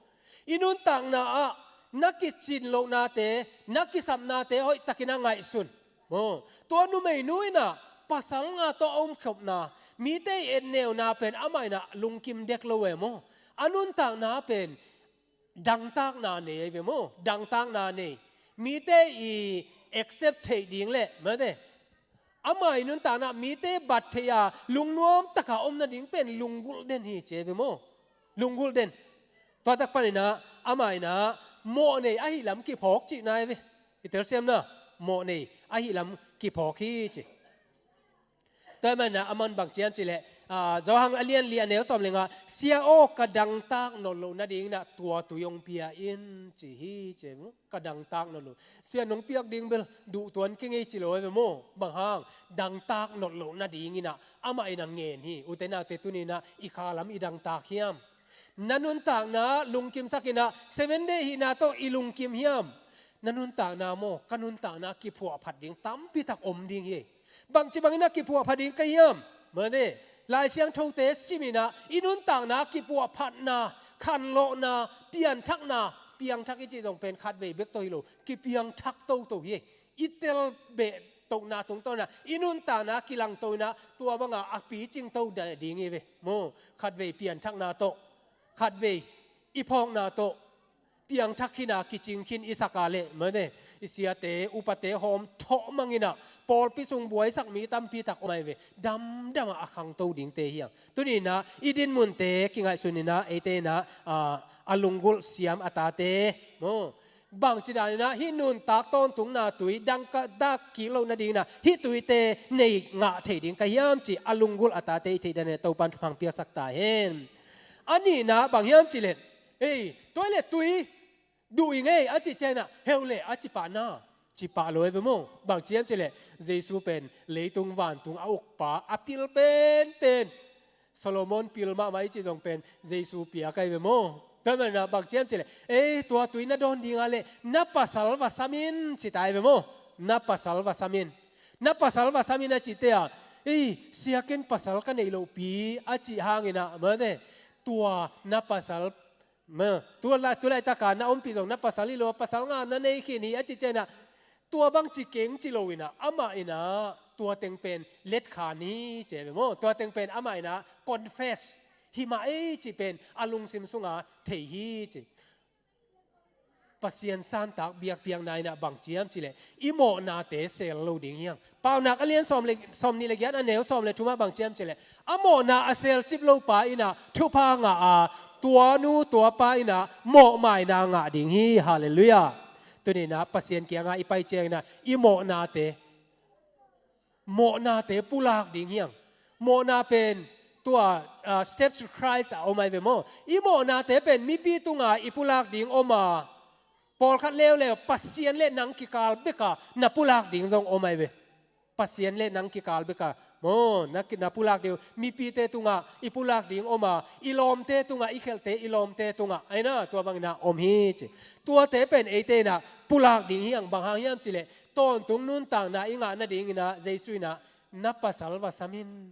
I nuntakna ah na kicin lohnate, na kisapnate hoihtakin ah ngaihsun. Maw, tua numeinu in ah pasal nga tawh a omkhopna, mite i etneuna pen amah in ah lungkim dek lo e maw. A nuntakna pen dangtakna nei ai ve maw, dangtakna nei. Mite i accept theih ding leh, mate, ama i nuntakna mite bat theih a lungnuam taka om nading pen lunggulh den hi ci ai ve maw. Lunggulh den. Tua tak panin ah ama in ah mawh nei ahih lam kiphawk cihna ai ve. I telsiamna, mawh nei ahih lam kiphawk hi ci. Tua ahih manin ah aman bang ci hiam cih leh, ah, Johan a lian li a neu sawm le nga, Sia aw, ka dangtak nawn loh nadingin ah tua tui hong pia in, ci hi ci. Ka dangtak nawn loh. Sia nong piak ding bel duh tuan kei ing ei ci lo ai ve maw. Bang hang, dangtak nawn loh nadingin ah amah in ah ngen hi. Ute naute, tuni in ah i kha lam i dangtak hiam? Na nuntakna lungkimsak in ah Seven Day hihna tawh i lungkim hiam? Na nuntakna maw, ka nuntakna kiphuahphat ding tampi tak om ding hi. Bangci bangin ah kiphuahphat ding ka hiam? Mate, Lai Siangthote sim in ah i nuntakna kiphuahphatna, khanlawhna, pianthakna, piangthak i cih zong pen khatvei bek tawh hi lo, kipiangthak toto hi. I tel beh tohna tungtawn ah i nuntakna kilangto in ah tua banga a picing to ding hi ve maw. Khatvei pianthakna tawh, khatvei i phawkna tawh piangthak khin a, kicing khin i sak a leh, mane, i siate, upate hawm thawh mang in ah, pawlpi sung buaisak mi tampi tak om ahi ve. Damdam a, a khangto dingte hi hang. Tuni in ah i dinmunte kingaihsun in ah, eite in ah, a, a lunggulh siam a tate, maw, bangci dan in ah hih nuntak tawntungna tui dangka dak kik loh nading in ah hih tuite nei ngah thei ding ka hiam cih a lunggulh a tate i theih dan in ah Topa'n thupha piaksak ta hen. A nihna bang hiam cih leh, ei, tua leh tui duh ing ei, a cih ciang in ah, heu leh, a ci pah na, ci pah lo ei ve maw. Bangci hiam cih leh, Jesu pen leitung vantung a ukpa, a pil penpen, Solomon pil mahmah i cih zong pen Jesu piak ahi ve maw. Tua manin ah bangci hiam cih leh, ei, tua tui na dawn ding a leh na pasal va sam in, ci ta ei ve maw. Na pasal va sam in. Na pasal va sam in a cihte ah, ei, sia, ken pasal ka neih lohpi, a cih hang in ah, mane, tua na pasal, ma, tu lai, tu laitak a na ompih zong na pasal hi lo a, pasal nga na nei khin hi, a cih ciang in ah, tua bang ci keng ci lo in ah, amah in ah tua teng pen letkhan hi, ci ei ve maw. Tua teng pen amah in ah confess hi mah ei cih pen a lungsim sung a thei hi, ci. Pasian santak biakpiakna in ah bangci hiam cih leh, i mawhnate sel lo ding hi hang. Paunak a lian sawm le, sawmnih le giat, a neu sawm le thum ah bangci hiam cih leh, a mawhna a selcip lopa in ah thupha ngah a, tua nu tua pa in ah mawhmaina ngah ding hi. Halleluiah. Tuni in ah Pasian kiangah i pai ciang in ah i mawhnate, mawhnate pulak ding hi hang. Mawhna pen tua, ah, Steps to Christ ah om ahi ve maw. I mawhnate pen mipi tungah i pulak ding om a, pawlkhat leuleu Pasian le nang kikal bek a na pulak ding zong om ahi ve. Pasian le nang kikal bek a, maw, na ki-, na pulak ding, mipite tungah i pulak ding om a, i lawmte tungah, i khelhte, i lawmte tungah, ahi na, tua bang in ah om hi, ci. Tuate pen eite in ah pulak ding hi hang. Bang hang hiam cih leh, tawntung nuntakna i ngah nading in ah Jesu in ah, na pasal va sam in,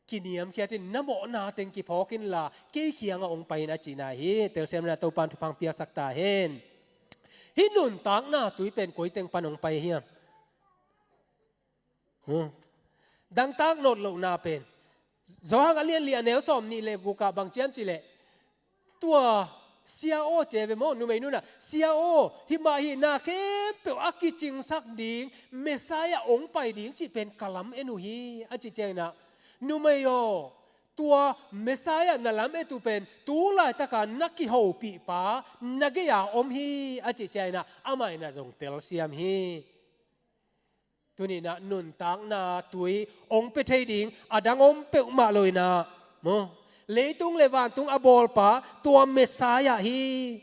kiniamkhiat in, na mawhna teng kiphawk inla kei kiangah hong pai in, a cihna hi. Telsiam in ah Topa'n thupha piaksak ta hen. Hih nuntakna tui pen koi teng pan hong pai hiam? Huh? Dangtak nawt lohna pen, Johan a lian li, a neu sawmnih le guk ah bangci hiam cih leh, tua, Sia aw, ci ei ve maw, numei nu in ah, Sia aw, hih mah hih na khempeuh a kicingsak ding Messiah hong pai ding cih pen ka lam en uh hi, a cih ciang in ah, numei aw, tua Messiah na lam et uh pen tu laitak a na kihopihpa na gei a om hi, a cih ciang in ah, amah in ah zong telsiam hi. Tuni in ah nuntakna tui hong pia thei ding a dang om peuhmah lo in ah, maw, leitung le vantung a bawlpa tua Messiah hi.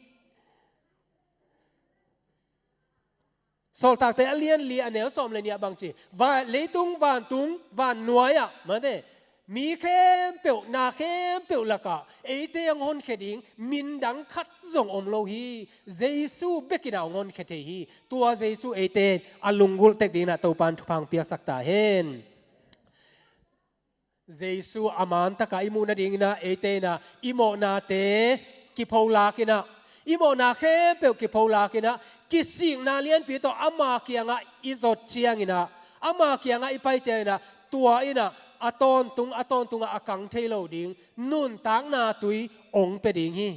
Sawltakte a lian li, a neu sawm le nih ah bangci, va-, leitung, vantung, vannuai ah, mate, mi khempeuh, na khempeuh lakah eite hong honkhia ding min dang khat zong om lo hi. Jesu bek in ah hong honkhia thei hi. Tua Jesu eite a lunggulh tek ding in ah Topa'n thupha piaksak ta hen. Jesu a man tak a i muh nading in ah eite in ah i mawhnate kipholak in ah, i mawhna khempeuh kipholak in ah, kisikna lianpi tawh ama kiangah i zot ciang in ah, ama kiangah i pai ciang in ah, tua in ah a tawntung, a tawntung ah a kang thei lo ding nuntakna tui hong pia ding hi.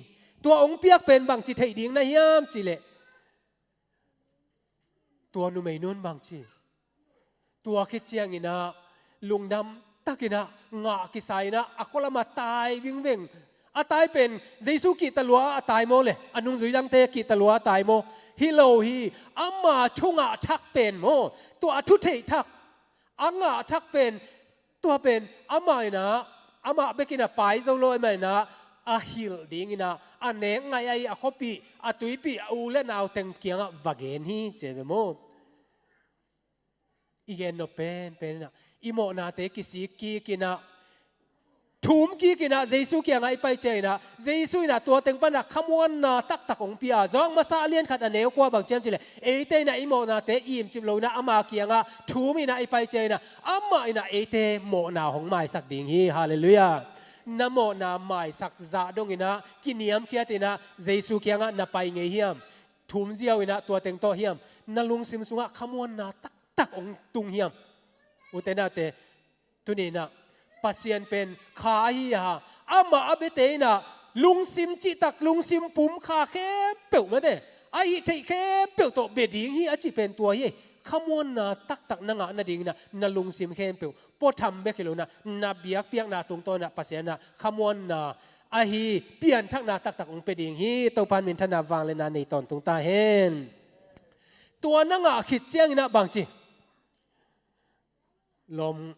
Tua hong piak pen bangci theih ding na hiam cih leh, tua numei nu in bangci, tua khit ciang in ah lungdam tak in ah ngah kisa in ah a khualam ah tai vingveng. A tai pen Jesu kihta lua a tai maw le, a nungzui dangte kihta lua a tai maw? Hi lo hi. Ama thu ngah thak pen maw, tua a thu theih thak, a ngah thak pen, tua pen amah in ah, amah bek in ah pai zo lo, amah in ah a hilh ding in ah a nek ngaih ahi a khuapih, a tuipih, a u le nau teng kiangah va gen hi, ci ei ve maw. I gen nop penpen in ah, i mawhnate kisik kik in ah, thum kik in ah, Jesu kiangah i pai ciang in ah, Jesu in ah tua teng pan ah khamuanna taktak hong pia. Johan masa a lian khat, a neu kua, bangci hiam cih leh, eite in ah i mawhnate imcip lo in ah ama kiangah thum in ah i pai ciang in ah, amah in ah eite mawhna hong maisak ding hi. Halleluiah. Na mawhna maisak zah dong in ah, kiniamkhiat in ah Jesu kiangah na pai ngei hiam? Thum ziau in ah tua teng tawh hiam? Na lungsim sungah khamuanna taktak hong tung hiam? Ute naute, tuni in ah Pasian pen kha ahi a, amah a biate in ah Lungsim cihtak, lungsim pumkha khempeuh mate, a hih theih khempeuh tawh bia ding hi a cih pen tua hi. Khamuanna taktak na ngah nadingin ah na lungsim khempeuh, puatham bek hi lo-in ah, na biakpiakna tungtawn ah Pasian in ah khamuanna ahi pianthakna taktak hong pia ding hi. Topa in minthanna vangliatna nei tawntung ta hen. Tua na ngah khit ciangin ah bangci, lawm,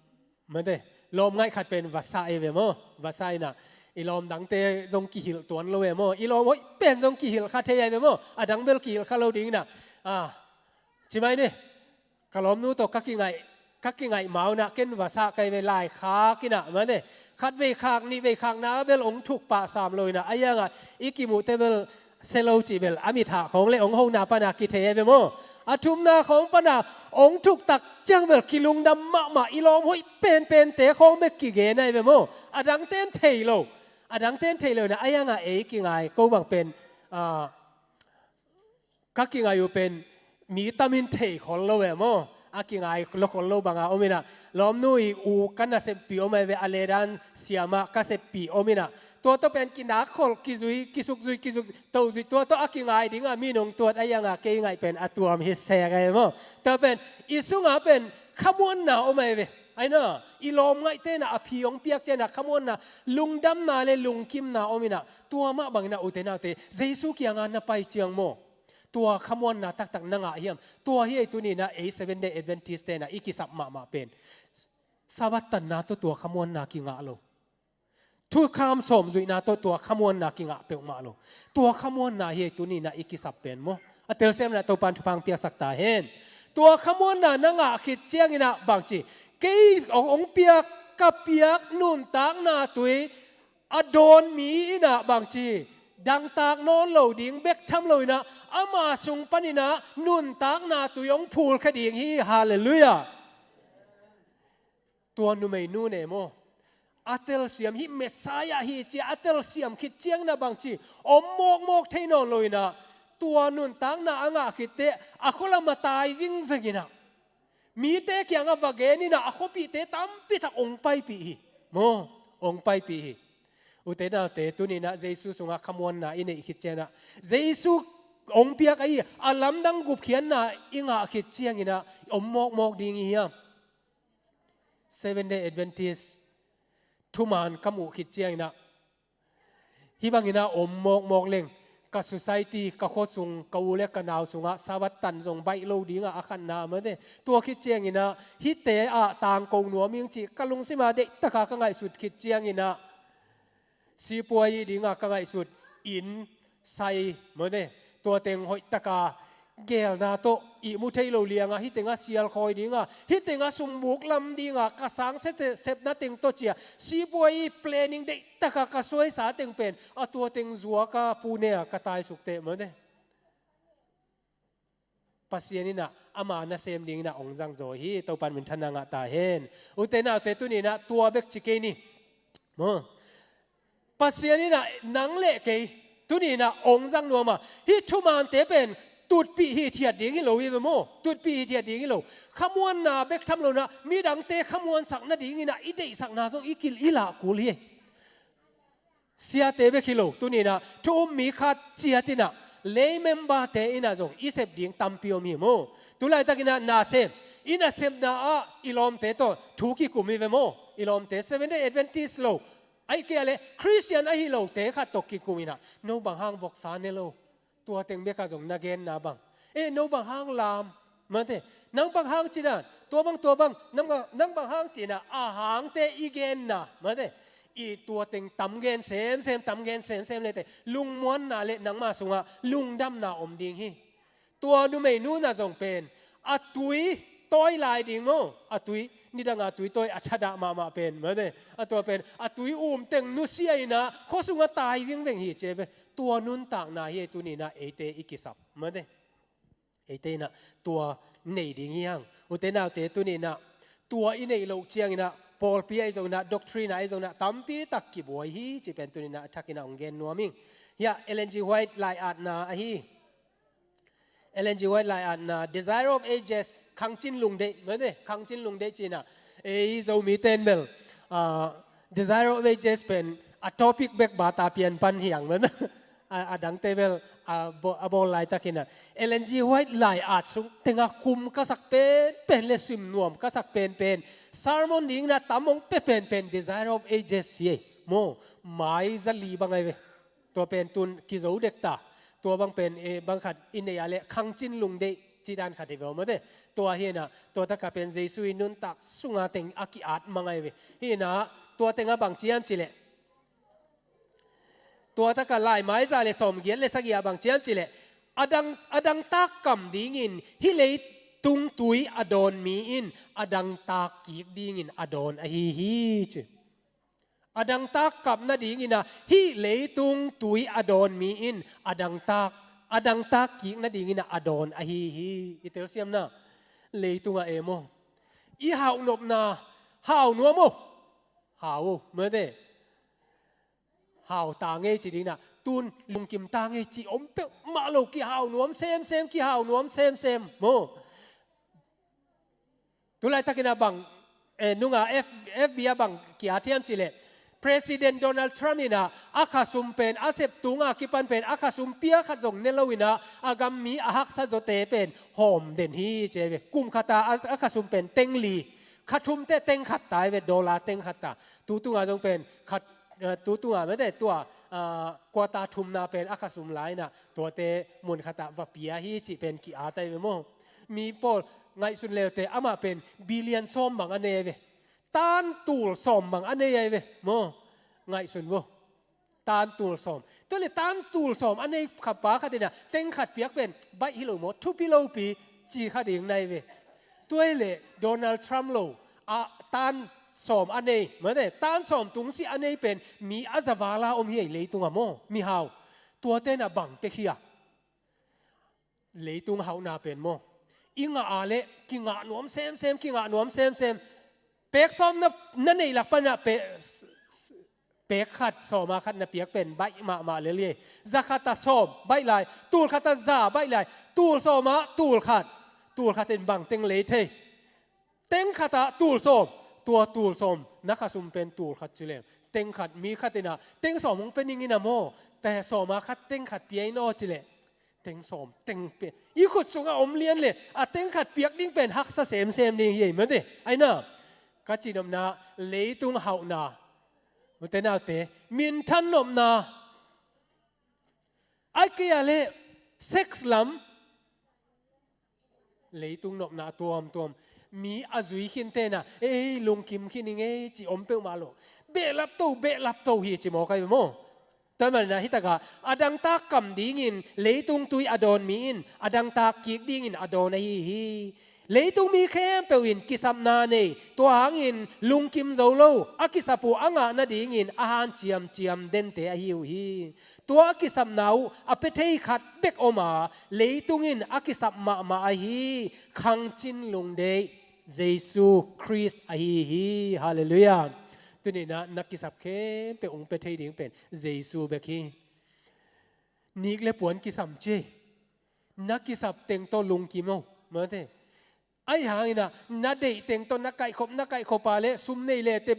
mate, lawm ngaih khat pen vasa ei ve maw? Vasa in ah i lawm dangte zong kihilh tuan lo ei maw? I lawm hoih pen zong kihilh kha thei ei ve maw? A dang bel kihilh kha lo dingin ah, ah, ci mai ni. Ka lawmnu tawh ka kingaih, ka kingaih ma-in ah ken vasa ka hi ve, lai khak in ah, mate, khat vei khak, nih vei khak na bel hong thuk pah sam lo-in ah, a hiangah i kimuhte bel se lo cih bel a mithah khawng le hong hona pana kithei ei ve maw? A thumna khawng pana hong thuk tak ciang bel kilungdam mahmah, i lawm hoih penpente khawng bek kigen ei ve maw? A dangte in thei lo, a dangte in thei lo-in ah, a hiangah ei kingai ko bang pen, ah, ka kingai uh pen mi tamin thei khol lo ei maw? A kingai lo khol lo banga om in ah, lawmnu i u ka naseppih om ei ve, a ledan siamah ka seppih om in ah, tua tawh pen kinak khol, kizui, kisukzui, kizui, tozui, tua tawh a kingai dingah mi nong tuat, a hiangah kei ngaih pen a tuam hi sek ei maw? Tua pen i sungah pen khamuanna om ei ve. Ai na, i lawm ngaihte in ah a phi hong piak ciangin ah khamuanna, lungdamna le lungkimna om in ah, tua mah bangin ah ute naute, Jesu kiangah na pai ciang maw, tua khamuanna taktak na ngah hiam? Tua hi ei tuni-in ah ei Seventh Day Adventist-te in ah i kisap mahmah pen. Sabbath tanna tawh tua khamuanna kingah lo. Thukham sawmzuihna tawh tua khamuanna kingah peuhmah lo. Tua khamuanna hi ei tuni-in ah i kisap pen maw? A telsiam in ah Topa in thupha hong piaksak ta hen. Tua khamuanna na ngah khit ciangin ah bangci, kei hong, hong piak, ka piak nuntakna tui a dawn mi in ah bangci, dangtak nawn lo ding bek tham lo-in ah, ama sung panin ah nuntakna tui hong phulkhia ding hi. Halleluiah. Tua numeinu in ei maw, a telsiam, hih Messiah hi ci-a a telsiam khit ciangin ah bangci, om mawkmawk thei nawn lo-in ah, tua nuntakna a ngah khit teh a khualam ah tai vingveng in ah, mite kiangah va gen in ah, a khuapihte tampi tak hong paipih hi. Maw, hong paipih hi. Ute naute, tuni-in ah Jesu sungah khamuanna i neih khit ciangin ah, Jesu hong piak ahi a lamdang gupkhiatna i ngah khit ciangin ah om mawkmawk ding i hiam? Seventh Day Adventist thuman ka muh khit ciangin ah, hih bangin ah om mawkmawk leng, ka society, ka khua sung, ka u le ka nau sungah Sabbath tan zong baih lo dingah a khatna mate. Tua khit ciangin ah hihte ah tangko nuam ing cih ka lungsim ah deihtaka ka ngaihsut khit ciangin ah, sipuai dingah ka ngaihsut, inn, sai mate, tua teng hoihtaka geelna tawh ihmu thei lo liangah, hih tengah sialkhawi dingah, hih tengah sumbuk lam dingah ka sang sete-, sepna teng tawh ci-a, sipuai planning deihtaka ka suaisa teng pen, a tua teng zuaka Pune ah ka taisuk teh mate. Pasian in ah ama nasem dingin ah hong zangzaw hi. Topa in minthanna ngah ta hen. Ute naute, tuni-in ah tua bek ci kei ni. Maw, Pasian in ah nang le kei tuni-in ah hong zang nuam a, hih thumante pen tutpih hithiat ding hi lo hi ve maw? Tutpih hithiat ding hi lo. Khamuanna bek tham lo-in ah midangte khamuansak nadingin ah i deihsakna zong i kil, i lah kul hi. Siate bek hi lo, tuni-in ah thu um mi khat ciat in ah, lay member-te in ah zong i sep ding tampi om hi maw? Tulaitakin ah nasem, i nasepna ah i lawmte tawh thu kikum hi ve maw? I lawmte, Seventh Day Adventist lo, ahih kei leh Christian ahi lote khat tawh kikum in ah, no bang hang voksa ne lo, tua teng bekah zong na genna bang, eh, no bang hang lam, mate, nang bang hang ci dan, tua bang, tua bang, nang bang, nang bang hang ci-in ah a hangte i genna mate, i tua teng tam gen semsem, tam gen semsem le teh lungmuanna le nangma sungah lungdamna om ding hi. Tua numeinu in ah zong pen a tui tawi lai ding maw, a tui, nidanga tui tawi a thadah mahmah pen mate, a tua pen a tui um teng nusia in ah khua sungah tai vingveng hi ci ei ve. Tua nuntakna hi ei tuni-in ah eite i kisap mate. Eite in ah tua nei ding hi hang. Ute naute, tuni-in ah tua i neih loh ciangin ah pawlpi ahi zongin ah, doctrine ahi zongin ah tampi tak kibuai hi cih pen tuni-in ah a thakin ah hong gen nuam ing. Hiah Ellen G. White lai-atna ahi. Ellen G. White lai-atna, Desire of Ages, Khangcin Lungdeih mate, Khangcin Lungdeih ci-in ah, ei Zomite in bel, ah, Desire of Ages pen a topic bek bata pian pan hiang man. A, a dangte bel a, bo- a bawl laitakin ah Ellen G. White lai-at sung tengah khum ka sak penpen le sim nuam ka sak penpen, sermon dingin ah tam hong pia penpen Desire of Ages hi ei maw. Mai za li bang ai ve. Tua pen tun kizo dek ta. Tua bang pen eh, bang khat i nei a le khangcin lungdeih ci dan khat hi ve aw mate. Tua hi inah tua taka pen Jesu i nuntak sunga teng a ki-at mang ai ve. Hi inah tua tengah bang ciam cileh, tua taka laimai za le sawmgiat le sagih ah bang ciam cileh, a dang, a dangtak kam dingin hih leitung tui a dawn mi in a dangtak kik dingin a dawn ahi hi ci. A dangtak kap nadingin ah hih leitung tui a dawn mi in a dangtak, a dangtak kik nadingin ah a dawn ahi hi. I telsiamna, leitungah e maw, i hauhnopna, hau nuam aw. Hau aw mate. Hau ta ngei ci dingin ah tun lungkim ta ngei ci om peuhmah lo, kihau nuam semsem, kihau nuam semsem maw. Tulaitakin ah bang eh, nunga F, F B ah bang ki-at hiam cileh, President Donald Trump inah a khasum pen a sep tunga kipan pen a khasum pia khat zong ne lo inah a gam mi a haksa zawte pen hawm den hi ci ai ve. Kum khata a, a khasum pen teng li, kha thumte teng khat ta ai ve, dollar teng khat ta. Tu tunga zong pen khat eh, tu tunga mate tua ah, quarter thumna pen a khasum lai inah tuate mun khatah va pia hi cih pen ki-at ai ve maw. Mi pawl ngaihsun leute amah pen billion sawm bang a nei ai ve. Tan tul sawm bang a nei ai ve maw. Ngaihsun vo. Tan tul sawm. Tua le tan tul sawm a nei kha pa khat inah teng khat piak pen baih hi lo maw, thupi lopi ci kha ding nai ve. Tua hi le Donald Trump lo a tan sawm a nei mate, tan sawm tungsi a nei pen mi a za vala om hi ei leitungah maw, mihau. Tuate na bang pek hi a. Leitung hauhna pen maw, i ngah a le kingah nuam semsem, kingah nuam semsem. Pek sawm na, na neih lak panah pe, pek khat sawma khat na piak pen baih mahmah lel hi. Za khatah sawm baih lai, tul khatah za baih lai, tul sawma tul khat, tul khat in bang teng lei thei. Teng khatah tul sawm, tua tul sawm na khasum pen tul khat ci leng, teng khat mi khat inah teng sawm hong pe ning inah maw, te sawma khat teng khat pia in aw ci leh, teng sawm teng pia i khut sungah om lian le a teng khat piak ding pen haksa semsem ding hi ei mate. Aina ka cihnopna, leitung hauhna, ute naute, minthan nopna, a kei a le sex lam, leitung nopna a tuamtuam, mi a zui khin tena ei lungkim khin ing ei ci om peuhmah lo. Behlap to, behlap to hi ci mawk ai ve maw. Tua manina hitakah a dangtak kam dingin leitung tui a dawn mi in a dangtak kik dingin a dawn ahi hi. Leitung mi khempeuh in kisapna nei, tua hangin lungkim zo lo, a kisap uh a ngah nadingin a hanciamciam dente ahi uh hi. Tua a kisapna uh a pia thei khat bek om a, leitung in a kisap mahmah ahi khangcin lungdeih Jesu Khrist ahi hi. Halleluiah. Tuninah na kisap khempeuh hong pia thei ding pen Jesu bek hi. Nik le puan kisam ci. Na kisap teng tawh lungkim aw mate. Ahi hanginah na deih teng tawh na kaihkhop, na kaihkhop a le sum nei le te,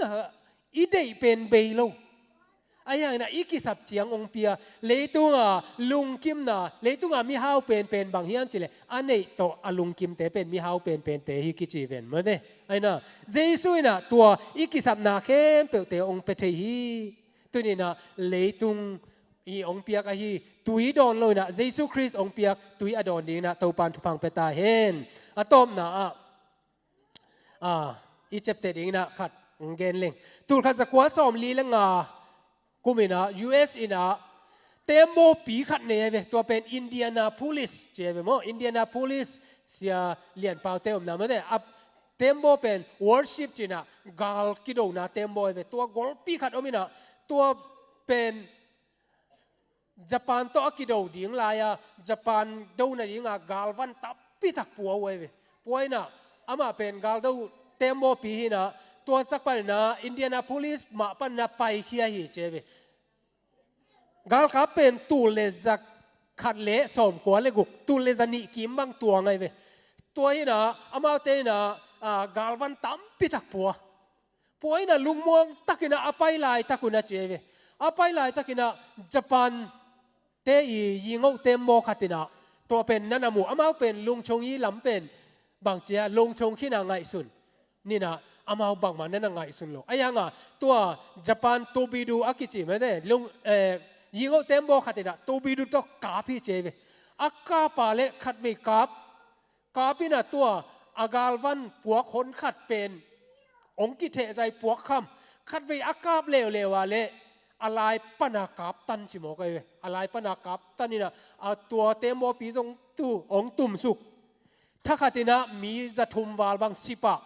ah, i deih pen bei lo. Ahi hanginah i kisap ciang hong pia, leitunga lungkimna, leitunga mihau penpen bang hiam cileh a neih tawh a lungkimte pen mihau penpente hi kici ven mate. Aina Jesu inah tua i kisapna khempeuhte hong pia thei hi. Tuninah leitung i hong piak ahi tui dawn lo inah Jesu Khrist hong piak tui a dawn dinginah Topan thupha hong pia ta hen. A tawpna ah, ah, i ciapteh dinginah khat hong gen leng. Tul khat za kua sawm li le nga kuminah U S inah tembawpi khat nei ai ve. Tua pen Indianapolis ci ai ve maw. Indianapolis, Sia Lian Paute omna mate. A tembaw pen Warship cinah gal kidona tembaw ai ve. Tua golpi khat om inah tua pen Japan tawh a kido ding lai-a, Japan do nadinga galvan tampi tak pua uh ai ve. Pua inah amah pen galdo tembawpi hinah, tua tak paninah Indianapolis mah paninah paikhia hi ci ai ve. Galkap pen tul le za khat le sawmkua le guk, tul le za nih kim bang tuang ai ve. Tua hinah amaute inah, ah, galvan tampi tak pua. Pua inah lungmuang takinah a pai laitak unah ci ei ve. A pai laitakinah Japan te i yingoh tembaw khatinah tua pen na na mu, amau pen lungchong i lam pen bangcia lungchong khinah ngaihsun. Ninah amau bangmah na na ngaihsun lo. Ahi hangah tua Japan Tobidu a kici mate lung, eh, yingoh tembaw khatinah Tobidu tawh kap hi ci ei ve. A kapa le khatvei kap, kap inah tua a galvan puak hon khat pen hong kithehzai puak kham. Khatvei a kap leuleu a le a lai pana kap tan ci mawk ei ve. A lai pana kap tan inah a tua tembawpi zong tu hong tumsuk. Thakhatinah mi zathum val bang sipah.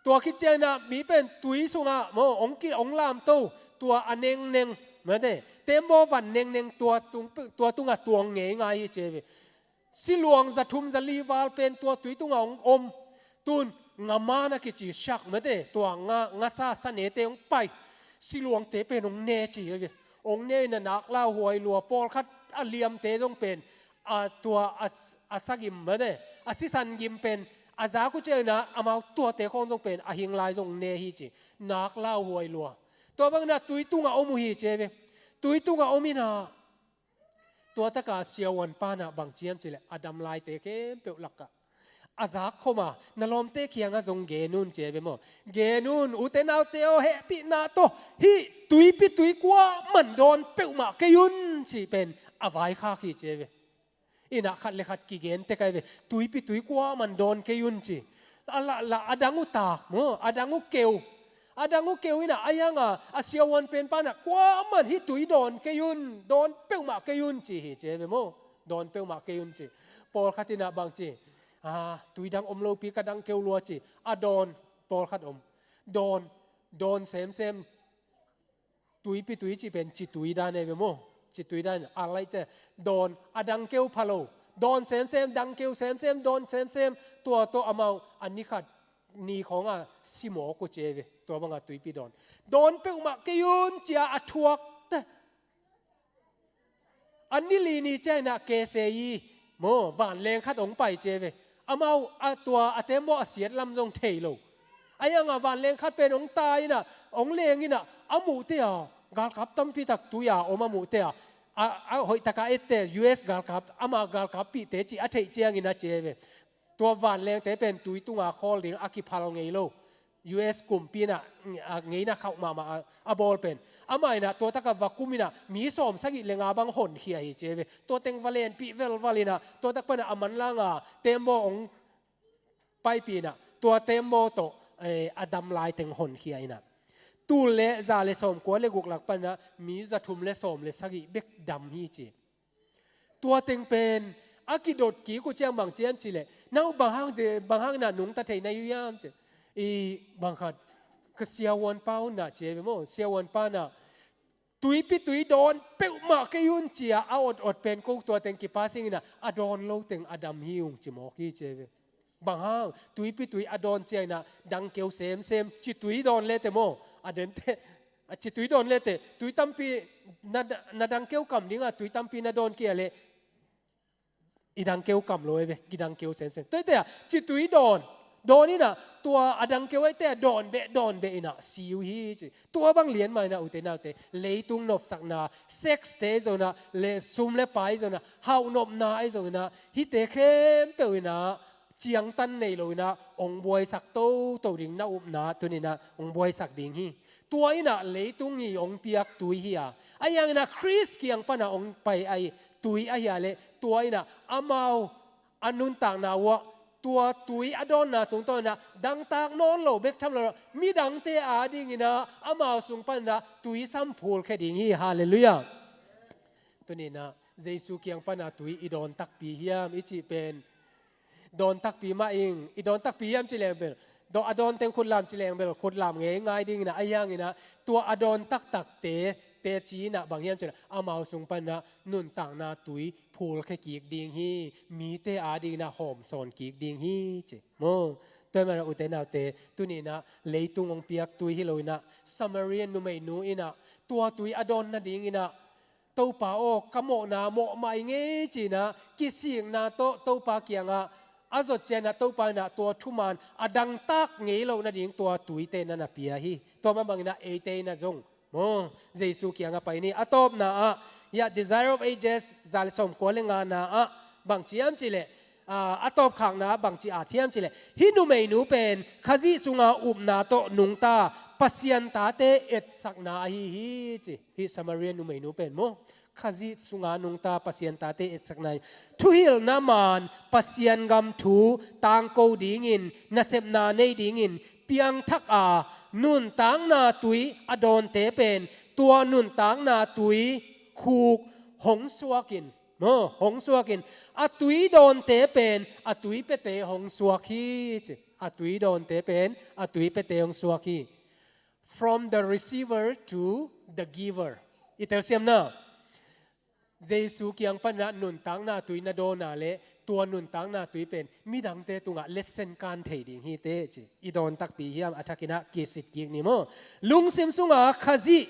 Tua khit cianginah mi pen tui sungah maw hong ki hong lamto, tua a nengneng mate tembaw van nengneng tua tung, tua tungah tuang ngeingai hi ci ei ve. Siluang zathum zali val pen tua tui tungah hong om. Tun ngaman a kici shark mate tua nga, ngasa sanete hong pai. Siluangte pen hong ne ci ei ve. Hong ne inah nak lauhuai lua, pawlkhat a liamte zong pen a tua a, a sagim mate a sisan gim pen a zak uh cianginah amau tuate khawng zong pen a hing lai zong ne hi ci. Nak lauhuai lua. Tua banginah tui tungah om uh hi ci ei ve. Tui tungah om inah tua taka siavuan panah bang ci hiam cileh a dam laite khempeuh lakah a zak khoma na lawmte kiangah zong gen un ci ei ve maw. Gen un, ute naute aw, hehpihna tawh hih tuipi tui kuaman dawn peuhmah kei un ci pen a vaikhak hi ci ei ve. Inah khat le khat kigen tek ei ve. Tuipi tui kuaman dawn kei un ci. A la, la, a dang uh tak maw, a dang uh keu. A dang uh keu inah ahi hangah a siavuan pen panah kuaman hih tui dawn kei un, dawn peuhmah kei un ci hi ci ei ve maw. Dawn peuhmah kei un ci. Pawlkhat inah bang ci, a, tui dang om lopi ka dang keu lua ci. A dawn pawlkhat om. Dawn, dawn semsem. Tuipi tui ci pen citui dan ei ve maw. Citui dan a lai ce. Dawn a dang keu pha lo. Dawn semsem, dang keu semsem, dawn semsem. Tua tawh amau a ni khat ni khawngah si mawk uh ci ei ve. Tua bangah tuipi dawn. Dawn peuhmah kei un cia a thuak te. A ni li ni cianginah kese i maw vanleng khat hong pai ci ei ve. Amau a tua a tembaw a siat lam zong thei lo. Ahi hangah vanleng khat pen hong tai inah hong leng inah a muhte a galkap tampi tak tui a om a muhte a, a, a hoihtaka ette U S galkap, ama galkappihte ci a theih cianginah ci ei ve. Tua vanlengte pen tui tunga khawl ding a kiphal ngei lo. U S kumpi inah a ngeina khauh mahmah a, a bawl pen. Amah inah tua takah va kum inah mi sawm sagih le nga bang honkhia hi ci ei ve. Tua teng va lenpih velval inah tua tak panah a manlanga tembaw hong paipih inah tua tembaw tawh, eh, a dam lai teng honkhia inah tul le za le sawmkua le guk lak panah mi zathum le sawm le sagih bek dam hi ci. Tua teng pen a kidot kik uh ciang bang ci hiam cileh, nau bang hang de, bang hang na nungta thei na hi uh hiam ci. I bang khat ka siavuan pa uh na ci ei ve maw. Siavuan pa na tuipi tui dawn peuhmah kei un cia a ot ot pen ko tua teng kipa sing inah a dawn lo teng a dam hi ung ci mawk hi ci ei ve. Bang hang, tuipi tui a dawn cianginah dang keu semsem, citui dawn lete maw. A dente, a citui dawn lete, tui tampi na, na dang keu kam dinga, tui tampi na dawn kia le. I dang keu kam lo ei ve, i dang keu semsem. Tuite a, citui dawn, dawn inah, tua a dang keu aite a dawn beh, dawn beh inah, siu hi ci. Tua bang lian mah inah ute naute, leitung nopsakna, sex te zonah, le sum le pai zonah, hauh nopna ei zonginah, hite khempeuh inah, ciangtan nei lo inah hong buaisak toto ding na upna tuninah hong buaisak ding hi. Tua inah leitung hi hong piak tui hi a, a hianginah Khrist kiang panah hong pai ahi tui ahi a le tua inah amau a nuntakna uah tua tui a dawnna tungtawn inah dangtak nawn lo bek tham lo midangte a dinginah amau sung paninah tui samphul khe ding hi. Halleluiah. Tuninah Jesu kiang pana tui i dawn takpi hiam i cih pen dawn takpi mah ing, i dawn takpi hiam ci leng bel, daw a dawn teng khutlam ci leng bel khutlam ngei ngai dinginah a hianginah tua a dawn taktakte teci inah bang hiam cinah amau sung panah nuntakna tui phulkhe kik ding hi. Mite a dinginah hawmsawn kik ding hi ci maw. Tua hi manah ute naute tuninah leitung hong piak tui hi loinah Samarian numeinu inah tua tui a dawn nadinginah Topa aw, ka mawhna mawh mah i ngei cinah kisikna tawh Topa kiangah a zot ciangin ah Topa in ah tua thuman a dangtak ngei loh nading tua tuite na na pia hi. Tua mah bangin ah eite in ah zong maw, Jesu kiangah pai ni. A tawpna ah hiah Desire of Ages za le sawmkua le ngana ah bang ci hiam cih leh, a, a tawpkhakna ah bang ci at hiam cih leh, hih numeinu pen Khazih sunga upna tawh nungta Pasian tate etsakna ahi hi ci. Hih Samaria numeinu pen maw, Khazih sunga nungta Pasian tate etsakna hi. Thuhilhna man, Pasian gam thu tangko dingin, nasepna nei dingin piangthak a, nuntakna tui a dawnte pen tua nuntakna tui khuk hong suakin, maw, hong suakin, a tui dawnte pen a tui piate hong suak hi ci. A tui dawnte pen a tui piate hong suak hi. From the receiver to the giver. I telsiamna, Jesu kiang panah nuntakna tui na dawn a leh tua nuntakna tui pen midangte tungah letsen kan thei ding hi teh ci. I dawn takpi hiam? A thakin ah kisit kik ni maw. Lungsim sunga Khazih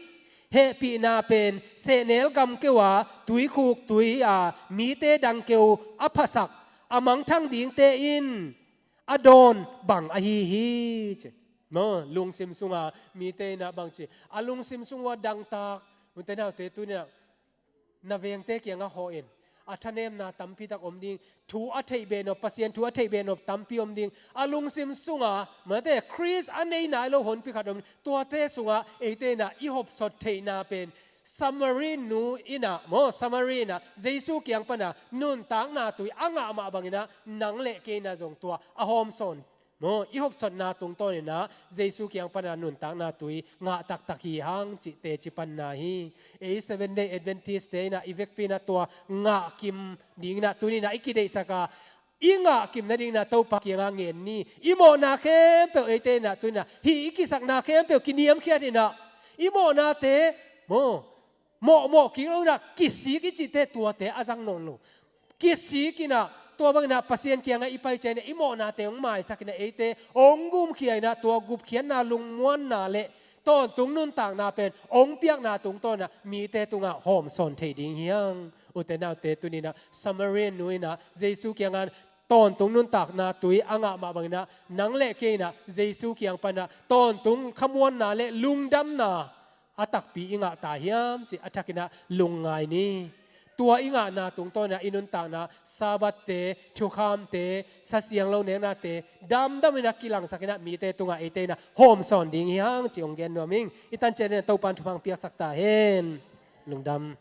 hehpihna pen sehnel gamkeu a, tuikhuk tui a, mite dangkeu a phasak a mangthang dingte in a dawn bang ahi hi ci. Maw, lungsim sunga mite in ah bang ci, a lungsim sung uh a dangtak, u te nau te, tuni in ah na vengte kiangah hawh in, a thanemna tampi tak om ding, thu a theih behnop, Pasian thu a theih behnop tampi om ding. A lungsim sunga mate Khrist a nei nai lo honpi khat om ding. Tuate sungah eite in ah i hopsot theihna pen Samari nu in ah maw, Samari in ah Jesu kiang panah nuntakna tui a ngah mah bangin ah nang le kei in ah zong tua a hawmsawn maw, i hopsotna tungtawn in ah Jesu kiang panah nuntakna tui ngah taktak hi hang cih teci panna hi. Ei Seventh Day Adventist te in ah i vekpi in ah tua ngah kim dingin ah tuni in ah i kideihsak a, i ngah kim nadingin ah Topa kiangah ngen ni. I mawhna khempeuh eite in ah tuni in ah hih i kisakna khempeuh kiniamkhiat in ah, i mawhnate maw, mawhmawh kik lo in ah kisik i cih teh tuate a zang nawn lo. Kisik in ah, tua bangin ah Pasian kiangah i pai ciangin ah i mawhnate hong maisak in ah eite hong gumkhia in ah tua gupkhiatna, lungmuanna le tawntung nuntakna pen hong piakna tungtawn in ah mite tungah hawmsawn thei ding hi hang. U te nau te, tuni in ah Samarian nu in ah Jesu kiangah tawntung nuntakna tui a ngah mah bangin ah nang le kei in ah Jesu kiang panah tawntung khamuanna le lungdamna a takpi i ngah ta hiam cih a thakin ah lungngai ni. Tua i ngahna tungtawn in ah i nuntakna Sabbath-te, thukhamte, Sa Siangtho neknate damdam in ah kilangsak in ah mite tungah eite in ah hawmsawn ding hi hang cih hong gen nuam ing. I tan ciat in ah Topa'n thupha hong piaksak ta hen. Lungdam.